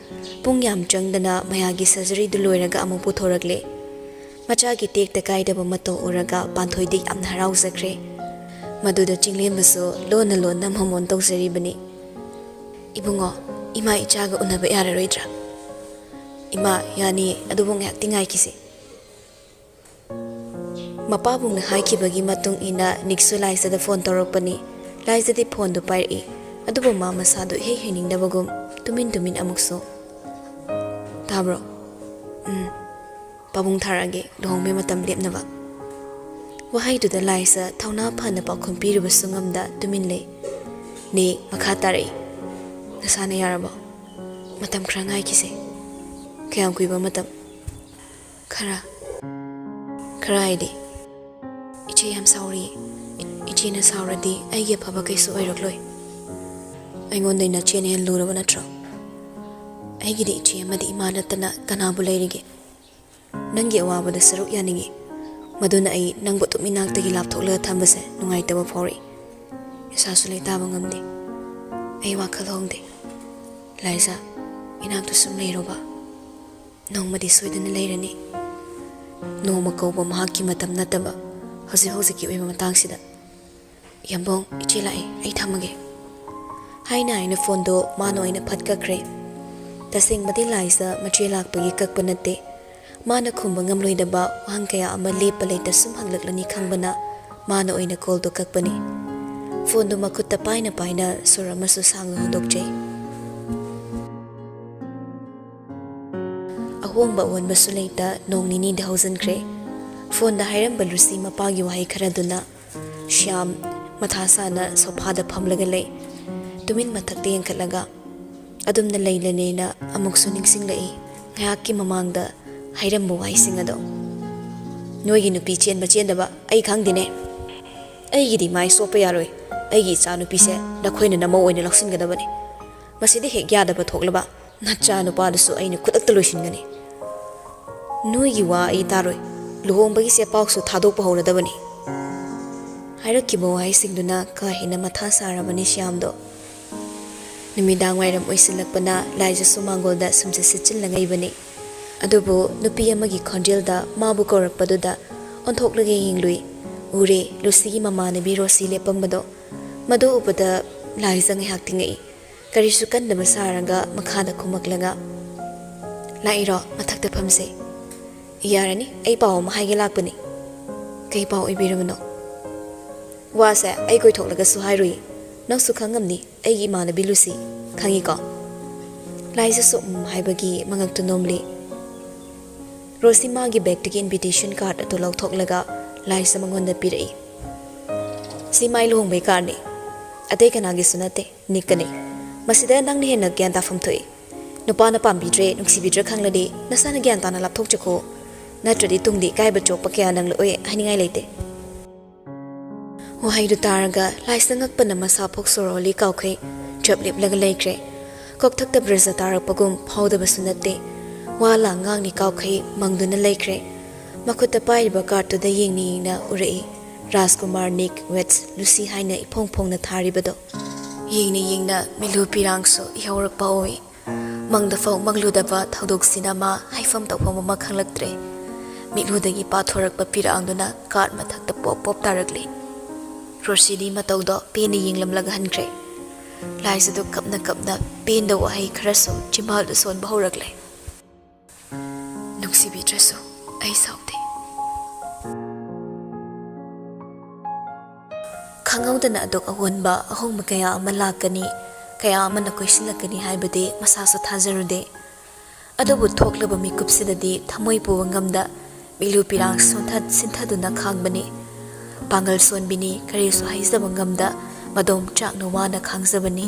ꯄꯨꯡ ꯌꯥꯝ ꯆꯪꯗꯅ ꯃꯌꯥꯒꯤ surgeryꯗꯨ ꯂꯣꯏꯔꯒ ꯑꯃꯨꯛ ꯄꯨꯊꯣꯔꯛꯂꯦ꯫ ꯃꯆꯥꯒꯤ ꯇꯦꯛꯇ ꯀꯥꯏꯗꯕ ꯃꯇꯧ ꯎꯔꯒ ꯄꯥꯟꯊꯣꯏꯗꯤ ꯌꯥꯝꯅ ꯍꯔꯥꯎꯖꯈ꯭ꯔꯦ꯫ ꯃꯗꯨꯗ ꯆꯤꯡꯂꯦꯝꯕꯁꯨ ꯂꯣꯟꯅ ꯂꯣꯟꯅ ꯃꯃꯣꯟ ꯇꯧꯖꯔꯤꯕꯅꯤ꯫ "ꯏꯕꯨꯡꯉꯣ, ꯏꯃꯥ ꯏꯆꯥꯒ ꯎꯅꯕ ꯌꯥꯔꯔꯣꯏꯗ꯭ꯔꯥ?" "ꯏꯃꯥ, ꯌꯥꯅꯤ, ꯑꯗꯨꯕꯨ ꯉꯥꯏꯍꯥꯛꯇꯤ ꯉꯥꯏꯈꯤꯁꯤ꯫" ꯃꯄꯥꯕꯨꯡꯅ ꯍꯥꯏꯈꯤꯕꯒꯤ ꯃꯇꯨꯡ ꯏꯟꯅ ꯅꯤꯛꯁꯨ ꯂꯥꯏꯖꯗ phone ꯇꯧꯔꯛꯄꯅꯤ꯫ ꯂꯥꯏꯖꯗꯤ phoneꯗꯨ ꯄꯥꯏꯔꯛꯏ꯫ ꯑꯗꯨꯕꯨ ꯃꯥ ꯃꯁꯥꯗꯨ ꯏꯍꯩ ꯍꯩꯅꯤꯡꯗꯕꯒꯨꯝ ꯇꯨꯃꯤꯟ ꯇꯨꯃꯤꯟ ꯑꯃꯨꯛꯁꯨ, "ꯇꯥꯕ꯭ꯔꯣ? ꯎꯝ, ꯄꯥꯕꯨꯡ ꯊꯥꯔꯛꯑꯒꯦ ꯂꯨꯍꯣꯡꯕꯩ ꯃꯇꯝ ꯂꯦꯞꯅꯕ"꯫ ꯋꯥꯍꯩꯗꯨꯗ ꯂꯥꯏꯖ ꯊꯧꯅꯥ ꯐꯅ ꯄꯥꯎꯈꯨꯝ ꯄꯤꯔꯨꯕꯁꯨ ꯉꯝꯗ ꯇꯨꯃꯤꯟ ꯂꯩ꯫ "ꯅꯦ, ꯃꯈꯥ ꯇꯥꯔꯛꯏ꯫ ꯅꯁꯥꯅ ꯌꯥꯔꯕꯣ? ꯃꯇꯝ ꯈꯔ ꯉꯥꯏꯈꯤꯁꯦ"꯫ "ꯀꯌꯥꯝ ꯀꯨꯏꯕ ꯃꯇꯝ?" "ꯈꯔ"꯫ "ꯈꯔ ꯍꯥꯏꯗꯤ?" "ꯏꯆꯦ ꯌꯥꯝ ꯁꯥꯎꯔꯤ꯫ ꯏ-, ꯏꯆꯦꯅ ꯁꯥꯎꯔꯗꯤ ꯑꯩꯒꯤ ꯑꯐꯕ ꯀꯩꯁꯨ ꯑꯣꯏꯔꯛꯂꯣꯏ꯫ ꯑꯩꯉꯣꯟꯗꯩ ꯅꯆꯦꯅ ꯍꯦꯟꯅ ꯂꯨꯔꯕ ꯅꯠꯇ꯭ꯔꯣ? ꯑꯩꯒꯤꯗꯤ ꯏꯆꯦ ꯑꯃꯗꯤ ꯏꯃꯥ ꯅꯠꯇꯅ ꯀꯅꯥꯕꯨ ꯂꯩꯔꯤꯒꯦ? ꯅꯪꯒꯤ ꯑꯋꯥꯕꯗ ꯁꯔꯨꯛ ꯌꯥꯅꯤꯡꯏ꯫ ꯃꯗꯨꯅ ꯑꯩ ꯅꯪꯕꯨ ꯑꯗꯨꯝ ꯏꯅꯥꯛꯇꯒꯤ ꯂꯥꯞꯊꯣꯛꯂꯒ ꯊꯝꯕꯁꯦ ꯅꯨꯡꯉꯥꯏꯇꯕ ꯐꯥꯎꯔꯛꯏ꯫ ꯏꯁꯥꯁꯨ ꯂꯩꯇꯥꯕ ꯉꯝꯗꯦ꯫ ꯑꯩ ꯋꯥꯈꯜ ꯍꯣꯡꯗꯦ꯫ ꯂꯥꯏꯖꯥ, ꯏꯅꯥꯛꯇ ꯁꯨꯝ ꯂꯩꯔꯣꯕ꯫ ꯅꯣꯡꯃꯗꯤ ꯁꯣꯏꯗꯅ ꯂꯩꯔꯅꯤ꯫ ꯅꯣꯡꯃ ꯀꯧꯕ ꯃꯍꯥꯛꯀꯤ ꯃꯇꯝ ꯅꯠꯇꯕ ꯍꯧꯖꯤꯛ ꯍꯧꯖꯤꯛꯀꯤ ꯑꯣꯏꯕ ꯃꯇꯥꯡꯁꯤꯗ꯫ "ꯌꯥꯝꯕꯣꯡ, ꯏꯆꯦ ꯂꯥꯛꯑꯦ, ꯑꯩ ꯊꯝꯃꯒꯦ"꯫ ꯍꯥꯏꯅ ꯍꯥꯏꯅ ꯐꯣꯟꯗꯣ ꯃꯥꯅ ꯑꯣꯏꯅ ꯐꯠ ꯀꯛꯈ꯭ꯔꯦ꯫ ꯇꯁꯦꯡꯕꯗꯤ ꯂꯥꯏꯖ ꯃꯆꯦ ꯂꯥꯛꯄꯒꯤ ꯀꯛꯄ ꯅꯠꯇꯦ꯫ ꯃꯥꯅ ꯈꯨꯝꯕ ꯉꯝꯂꯣꯏꯗꯕ ꯋꯥꯍꯪ ꯀꯌꯥ ꯑꯃ ꯂꯦꯞꯄ ꯂꯩꯇ ꯁꯨꯝ ꯍꯪꯂꯛꯂꯅꯤ ꯈꯪꯕꯅ ꯃꯥꯅ ꯑꯣꯏꯅ ꯀꯣꯜꯗꯣ ꯀꯛꯄꯅꯤ꯫ ꯐꯣꯟꯗꯣ ꯃꯈꯨꯠꯇ ꯄꯥꯏꯅ ꯄꯥꯏꯅ ꯁꯨꯔ ꯑꯃꯁꯨ ꯁꯥꯡꯅ ꯍꯣꯟꯗꯣꯛꯆꯩ꯫ ꯑꯍꯣꯡꯕ ꯑꯑꯣꯟꯕꯁꯨ ꯂꯩꯇ ꯅꯣꯡ ꯅꯤꯅꯤꯗꯤ ꯍꯧꯖꯤꯟꯈ꯭ꯔꯦ꯫ ꯐꯣꯟꯗ ꯍꯥꯏꯔꯝꯕ ꯂꯨꯁꯤ ꯃꯄꯥꯒꯤ ꯋꯥꯍꯩ ꯈꯔꯗꯨꯅ ꯁ꯭ꯌꯥꯝ ꯃꯊꯥ ꯁꯥꯅ ꯁꯣꯐꯥꯗ ꯐꯝꯂꯒ ꯂꯩ꯫ ꯇꯨꯃꯤꯟ ꯃꯊꯛꯇ ꯌꯦꯡꯈꯠꯂꯒ ꯑꯗꯨꯝꯅ ꯂꯩꯂꯅꯦꯅ ꯑꯃꯨꯛꯁꯨ ꯅꯤꯡꯁꯤꯡꯂꯛꯏ꯫ ꯉꯥꯏꯍꯥꯛꯀꯤ ꯃꯃꯥꯡꯗ ꯍꯥꯏꯔꯝꯕ ꯋꯥꯍꯩꯁꯤꯡ ꯑꯗꯣ꯫ "ꯅꯣꯏꯒꯤ ꯅꯨꯄꯤ ꯆꯦꯟꯕ ꯆꯦꯟꯗꯕ ꯑꯩ ꯈꯪꯗꯦꯅꯦ꯫ ꯑꯩꯒꯤꯗꯤ ꯃꯥꯏ ꯆꯣꯞꯄ ꯌꯥꯔꯣꯏ꯫ ꯑꯩꯒꯤ ꯏꯆꯥ ꯅꯨꯄꯤꯁꯦ ꯅꯈꯣꯏꯅ ꯅꯃꯧ ꯑꯣꯏꯅ ꯂꯧꯁꯤꯟꯒꯗꯕꯅꯤ꯫ ꯃꯁꯤꯗ ꯍꯦꯛ ꯌꯥꯗꯕ ꯊꯣꯛꯂꯕ ꯅꯆꯥ ꯅꯨꯄꯥꯗꯨꯁꯨ ꯑꯩꯅ ꯈꯨꯗꯛꯇ ꯂꯣꯏꯁꯤꯟꯒꯅꯤ꯫ ꯅꯣꯏꯒꯤ ꯋꯥ ꯑꯩ ꯇꯥꯔꯣꯏ꯫ ꯂꯨꯍꯣꯡꯕꯒꯤ ꯆꯦ ꯄꯥꯎꯁꯨ ꯊꯥꯗꯣꯛꯄ ꯍꯧꯔꯗꯕꯅꯤ"꯫ ꯍꯥꯏꯔꯛꯈꯤꯕ ꯋꯥꯍꯩꯁꯤꯡꯗꯨꯅ ꯀꯥ ꯍꯦꯟꯅ ꯃꯊꯥ ꯁꯥꯔꯕꯅꯤ ꯁ꯭ꯌꯥꯝꯗꯣ꯫ ꯅꯨꯃꯤꯗꯥꯡ ꯋꯥꯏꯔꯝ ꯑꯣꯏꯁꯤꯜꯂꯛꯄꯅ ꯂꯥꯏꯖꯁꯨ ꯃꯥꯡꯒꯣꯜꯗ ꯁꯨꯝꯁꯤꯠ ꯁꯤꯠꯆꯤꯜꯂ ꯂꯩꯕꯅꯤ꯫ ꯑꯗꯨꯕꯨ ꯅꯨꯄꯤ ꯑꯃꯒꯤ ꯈꯣꯟꯖꯦꯜꯗ ꯃꯥꯕꯨ ꯀꯧꯔꯛꯄꯗꯨꯗ ꯑꯣꯟꯊꯣꯛꯂꯒ ꯌꯦꯡꯂꯨꯏ꯫ ꯎꯔꯦ, ꯂꯨꯁꯤꯒꯤ ꯃꯃꯥꯟꯅꯕꯤ ꯔꯣꯁꯤ ꯂꯦꯞꯄꯝꯕꯗꯣ꯫ ꯃꯗꯨ ꯎꯕꯗ ꯂꯥꯏꯖ ꯉꯥꯏꯍꯥꯛꯇꯤ ꯉꯛꯏ꯫ ꯀꯔꯤꯁꯨ ꯀꯟꯗꯕ ꯁꯥꯔꯒ ꯃꯈꯥꯗ ꯈꯨꯝꯃꯛꯂꯒ, "ꯂꯥꯛꯏꯔꯣ? ꯃꯊꯛꯇ ꯐꯝꯁꯦ"꯫ "ꯌꯥꯔꯅꯤ, ꯑꯩ ꯄꯥꯎ ꯑꯃ ꯍꯥꯏꯒꯦ ꯂꯥꯛꯄꯅꯤ"꯫ "ꯀꯩ ꯄꯥꯎ ꯑꯣꯏꯕꯤꯔꯕꯅꯣ?" "ꯋꯥꯁꯦ ꯑꯩ ꯀꯣꯏꯊꯣꯛꯂꯒꯁꯨ ꯍꯥꯏꯔꯨꯏ꯫ "ꯅꯪꯁꯨ ꯈꯪꯉꯝꯅꯤ, ꯑꯩꯒꯤ ꯏꯃꯥꯟꯅꯕꯤ ꯂꯨꯁꯤ꯫ ꯈꯪꯉꯤꯀꯣ?" ꯂꯥꯏꯖꯥꯁꯨ ꯎꯝ ꯍꯥꯏꯕꯒꯤ ꯃꯉꯛꯇꯨ ꯅꯣꯝꯂꯤ꯫ ꯔꯣꯁꯤ ꯃꯥꯒꯤ ꯕꯦꯒꯇꯒꯤ invitation card ꯑꯗꯨ ꯂꯧꯊꯣꯛꯂꯒ ꯂꯥꯏꯖꯥ ꯃꯉꯣꯟꯗ ꯄꯤꯔꯛꯏ꯫ "ꯁꯤ ꯃꯥꯏ ꯂꯨꯍꯣꯡꯕꯩ cardꯅꯤ꯫ ꯑꯇꯩ ꯀꯅꯥꯒꯤꯁꯨ ꯅꯠꯇꯦ, ꯅꯤꯛꯀꯅꯤ꯫ ꯃꯁꯤꯗ ꯅꯪꯅ ꯍꯦꯟꯅ ꯒ꯭ꯌꯥꯟ ꯇꯥꯐꯝ ꯊꯣꯛꯏ꯫ ꯅꯨꯄꯥꯅ ꯄꯥꯝꯕꯤꯗ꯭ꯔꯦ, ꯅꯨꯡꯁꯤꯕꯤꯗ꯭ꯔꯦ ꯈꯪꯂꯗꯤ ꯅꯁꯥꯅ ꯒ꯭ꯌꯥꯟ ꯇꯥꯅ ꯂꯥꯞꯊꯣꯛꯆꯈꯣ꯫ ꯅꯠꯇ꯭ꯔꯗꯤ ꯇꯨꯡꯗ ꯏꯀꯥꯏꯕ ꯆꯣꯛꯄ ꯀꯌꯥ ꯅꯪꯂꯛꯑꯣꯏ ꯍꯥꯏꯅꯤꯡꯉꯥꯏ ꯂꯩꯇꯦ"꯫ ꯋꯥꯍꯩꯗꯨ ꯇꯥꯔꯒ ꯂꯥꯏꯖꯥ ꯉꯛꯄꯅ ꯃꯁꯥ ꯐꯥꯎ ꯁꯣꯔ ꯍꯣꯜꯂꯤ ꯀꯥꯎꯈꯩ ꯆꯞ ꯂꯦꯞꯂꯒ ꯂꯩꯈ꯭ꯔꯦ꯫ ꯀꯣꯛꯊꯛꯇ ꯕ꯭ꯔꯖ ꯇꯥꯔꯛꯄꯒꯨꯝ ꯐꯥꯎꯗꯕꯁꯨ ꯅꯠꯇꯦ꯫ ꯋꯥ ꯂꯥꯡ ꯉꯥꯡꯂꯤ ꯀꯥꯎꯈꯩ ꯃꯪꯗꯨꯅ ꯂꯩꯈ꯭ꯔꯦ꯫ ꯃꯈꯨꯠꯇ ꯄꯥꯏꯔꯤꯕ cardꯇꯨꯗ ꯌꯦꯡꯅ ꯌꯦꯡꯅ ꯎꯔꯛꯏ ꯔꯥꯖꯀꯨꯃꯥꯔ ꯅꯤꯛ ꯋꯦꯠꯁ ꯂꯨꯁꯤ ꯍꯥꯏꯅ ꯏꯐꯣꯡ ꯐꯣꯡꯅ ꯊꯥꯔꯤꯕꯗꯣ꯫ ꯌꯦꯡꯅ ꯌꯦꯡꯅ ꯃꯤꯠꯂꯨ ꯄꯤꯔꯥꯡꯁꯨ ꯏꯍꯧꯔꯛꯄ ꯎꯏ꯫ ꯃꯪꯗꯐꯥꯎ ꯃꯪꯂꯨꯗꯕ ꯊꯧꯗꯣꯛꯁꯤꯅ ꯃꯥ ꯍꯥꯏꯐꯝ ꯇꯧꯐꯝ ꯑꯃ ꯈꯪꯂꯛꯇ꯭ꯔꯦ꯫ ꯃꯤꯠꯂꯨꯗꯒꯤ ꯄꯥꯊꯣꯔꯛꯄ ꯄꯤꯔꯥꯡꯗꯨꯅ card ꯃꯊꯛꯇ ꯄꯣꯞ ꯄꯣꯞ ꯇꯥꯔꯛꯂꯤ꯫ ꯔꯣꯁꯤꯗꯤ ꯃꯇꯧꯗꯣ ꯄꯦꯟꯅ ꯌꯦꯡꯂꯝꯂꯒ ꯍꯟꯈ꯭ꯔꯦ꯫ ꯂꯥꯏꯖꯥꯗꯨ ꯀꯞꯅ ꯀꯞꯅ ꯄꯦꯟꯗ ꯋꯥꯍꯩ ꯈꯔꯁꯨ ꯆꯤꯝꯕꯥꯜꯗ ꯁꯣꯟꯕ ꯍꯧꯔꯛꯂꯦ꯫ "ꯅꯨꯡꯁꯤꯕꯤꯗ꯭ꯔꯁꯨ ꯑꯩ ꯁꯥꯎꯗꯦ"꯫ ꯈꯪꯍꯧꯗꯅ ꯑꯗꯨꯛ ꯑꯑꯣꯟꯕ ꯑꯍꯣꯡꯕ ꯀꯌꯥ ꯑꯃ ꯂꯥꯛꯀꯅꯤ, ꯀꯌꯥ ꯑꯃꯅ ꯀꯣꯏꯁꯤꯜꯂꯛꯀꯅꯤ ꯍꯥꯏꯕꯗꯤ ꯃꯁꯥꯁꯨ ꯊꯥꯖꯔꯨꯗꯦ꯫ ꯑꯗꯨꯕꯨ ꯊꯣꯛꯂꯕ ꯃꯤꯀꯨꯞꯁꯤꯗꯗꯤ ꯊꯃꯣꯏ ꯄꯨꯕ ꯉꯝꯗ ꯃꯤꯠꯂꯨ ꯄꯤꯔꯥꯡ ꯁꯣꯟꯊ-, ꯁꯤꯟꯊꯗꯨꯅ ꯈꯥꯡꯕꯅꯤ꯫ ꯄꯥꯡꯒꯜ ꯁꯣꯟꯕꯤꯅꯤ, ꯀꯔꯤꯁꯨ ꯍꯥꯏꯖꯕ ꯉꯝꯗ ꯃꯗꯣꯝ ꯆꯥꯛꯅ ꯋꯥꯅ ꯈꯥꯡꯖꯕꯅꯤ꯫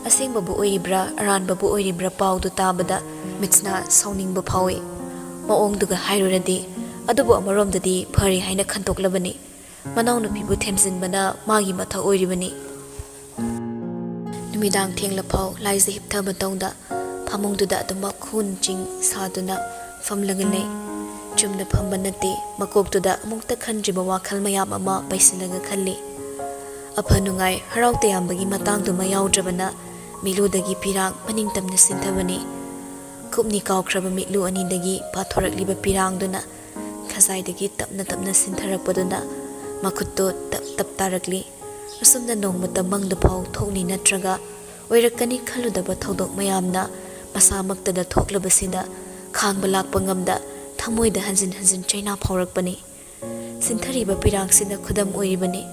ꯑꯁꯦꯡꯕꯕꯨ ꯑꯣꯏꯔꯤꯕ꯭ꯔꯥ, ꯑꯔꯥꯟꯕꯕꯨ ꯑꯣꯏꯔꯤꯕ꯭ꯔꯥ, ꯄꯥꯎꯗꯨ ꯇꯥꯕꯗ ꯃꯤꯠꯁꯅꯥ ꯁꯥꯎꯅꯤꯡꯕ ꯐꯥꯎꯏ꯫ ꯃꯑꯣꯡꯗꯨꯒ ꯍꯥꯏꯔꯨꯔꯗꯤ, ꯑꯗꯨꯕꯨ ꯑꯃꯔꯣꯝꯗꯗꯤ ꯐꯔꯤ ꯍꯥꯏꯅ ꯈꯟꯗꯣꯛꯂꯕꯅꯤ꯫ ꯃꯅꯥꯎꯅꯨꯄꯤꯕꯨ ꯊꯦꯝꯖꯤꯟꯕꯅ ꯃꯥꯒꯤ ꯃꯊꯧ ꯑꯣꯏꯔꯤꯕꯅꯤ꯫ ꯅꯨꯃꯤꯗꯥꯡ ꯊꯦꯡꯂꯐꯥꯎ ꯂꯥꯏꯖꯥ ꯍꯤꯞꯊꯕ ꯇꯧꯗ ꯐꯃꯨꯡꯗꯨꯗ ꯑꯗꯨꯃꯛ ꯍꯨꯟ ꯆꯤꯡ ꯁꯥꯗꯨꯅ ꯐꯝꯂꯒ ꯂꯩ꯫ ꯆꯨꯝꯅ ꯐꯝꯕ ꯅꯠꯇꯦ, ꯃꯀꯣꯛꯇꯨꯗ ꯑꯃꯨꯛꯇ ꯈꯟꯗ꯭ꯔꯤꯕ ꯋꯥꯈꯜ ꯃꯌꯥꯝ ꯑꯃ ꯄꯩꯁꯤꯜꯂꯒ ꯈꯜꯂꯤ꯫ ꯑꯐ ꯅꯨꯡꯉꯥꯏ, ꯍꯔꯥꯎ ꯇꯌꯥꯝꯕꯒꯤ ꯃꯇꯥꯡꯗꯨꯃ ꯌꯥꯎꯗ꯭ꯔꯕꯅ ꯃꯤꯠꯂꯨꯗꯒꯤ ꯄꯤꯔꯥꯡ ꯃꯅꯤꯡ ꯇꯝꯅ ꯁꯤꯟꯊꯕꯅꯤ꯫ ꯀꯨꯞꯅꯤ ꯀꯥꯎꯈ꯭ꯔꯕ ꯃꯤꯠꯂꯨ ꯑꯅꯤꯗꯒꯤ ꯄꯥꯊꯣꯔꯛꯂꯤꯕ ꯄꯤꯔꯥꯡꯗꯨꯅ ꯈꯖꯥꯏꯗꯒꯤ ꯇꯞꯅ ꯇꯞꯅ ꯁꯤꯟꯊꯔꯛꯄꯗꯨꯅ ꯃꯈꯨꯠꯇꯨ ꯇꯞ ꯇꯞ ꯇꯥꯔꯛꯂꯤ꯫ ꯑꯁꯨꯝꯅ ꯅꯣꯡꯃꯇ ꯃꯪꯗ ꯐꯥꯎ ꯊꯣꯛꯅꯤ ꯅꯠꯇ꯭ꯔꯒ ꯑꯣꯏꯔꯛꯀꯅꯤ ꯈꯜꯂꯨꯗꯕ ꯊꯧꯗꯣꯛ ꯃꯌꯥꯝꯅ ꯃꯁꯥꯃꯛꯇꯗ ꯊꯣꯛꯂꯕꯁꯤꯗ ꯈꯥꯡꯕ ꯂꯥꯛꯄ ꯉꯝꯗ ꯊꯃꯣꯏꯗ ꯍꯟꯖꯤꯟ ꯍꯟꯖꯤꯟ ꯆꯩꯅꯥ ꯐꯥꯎꯔꯛꯄꯅꯤ꯫ ꯁꯤꯟꯊꯔꯤꯕ ꯄꯤꯔꯥꯡꯁꯤꯅ ꯈꯨꯗꯝ ꯑꯣꯏꯔꯤꯕꯅꯤ꯫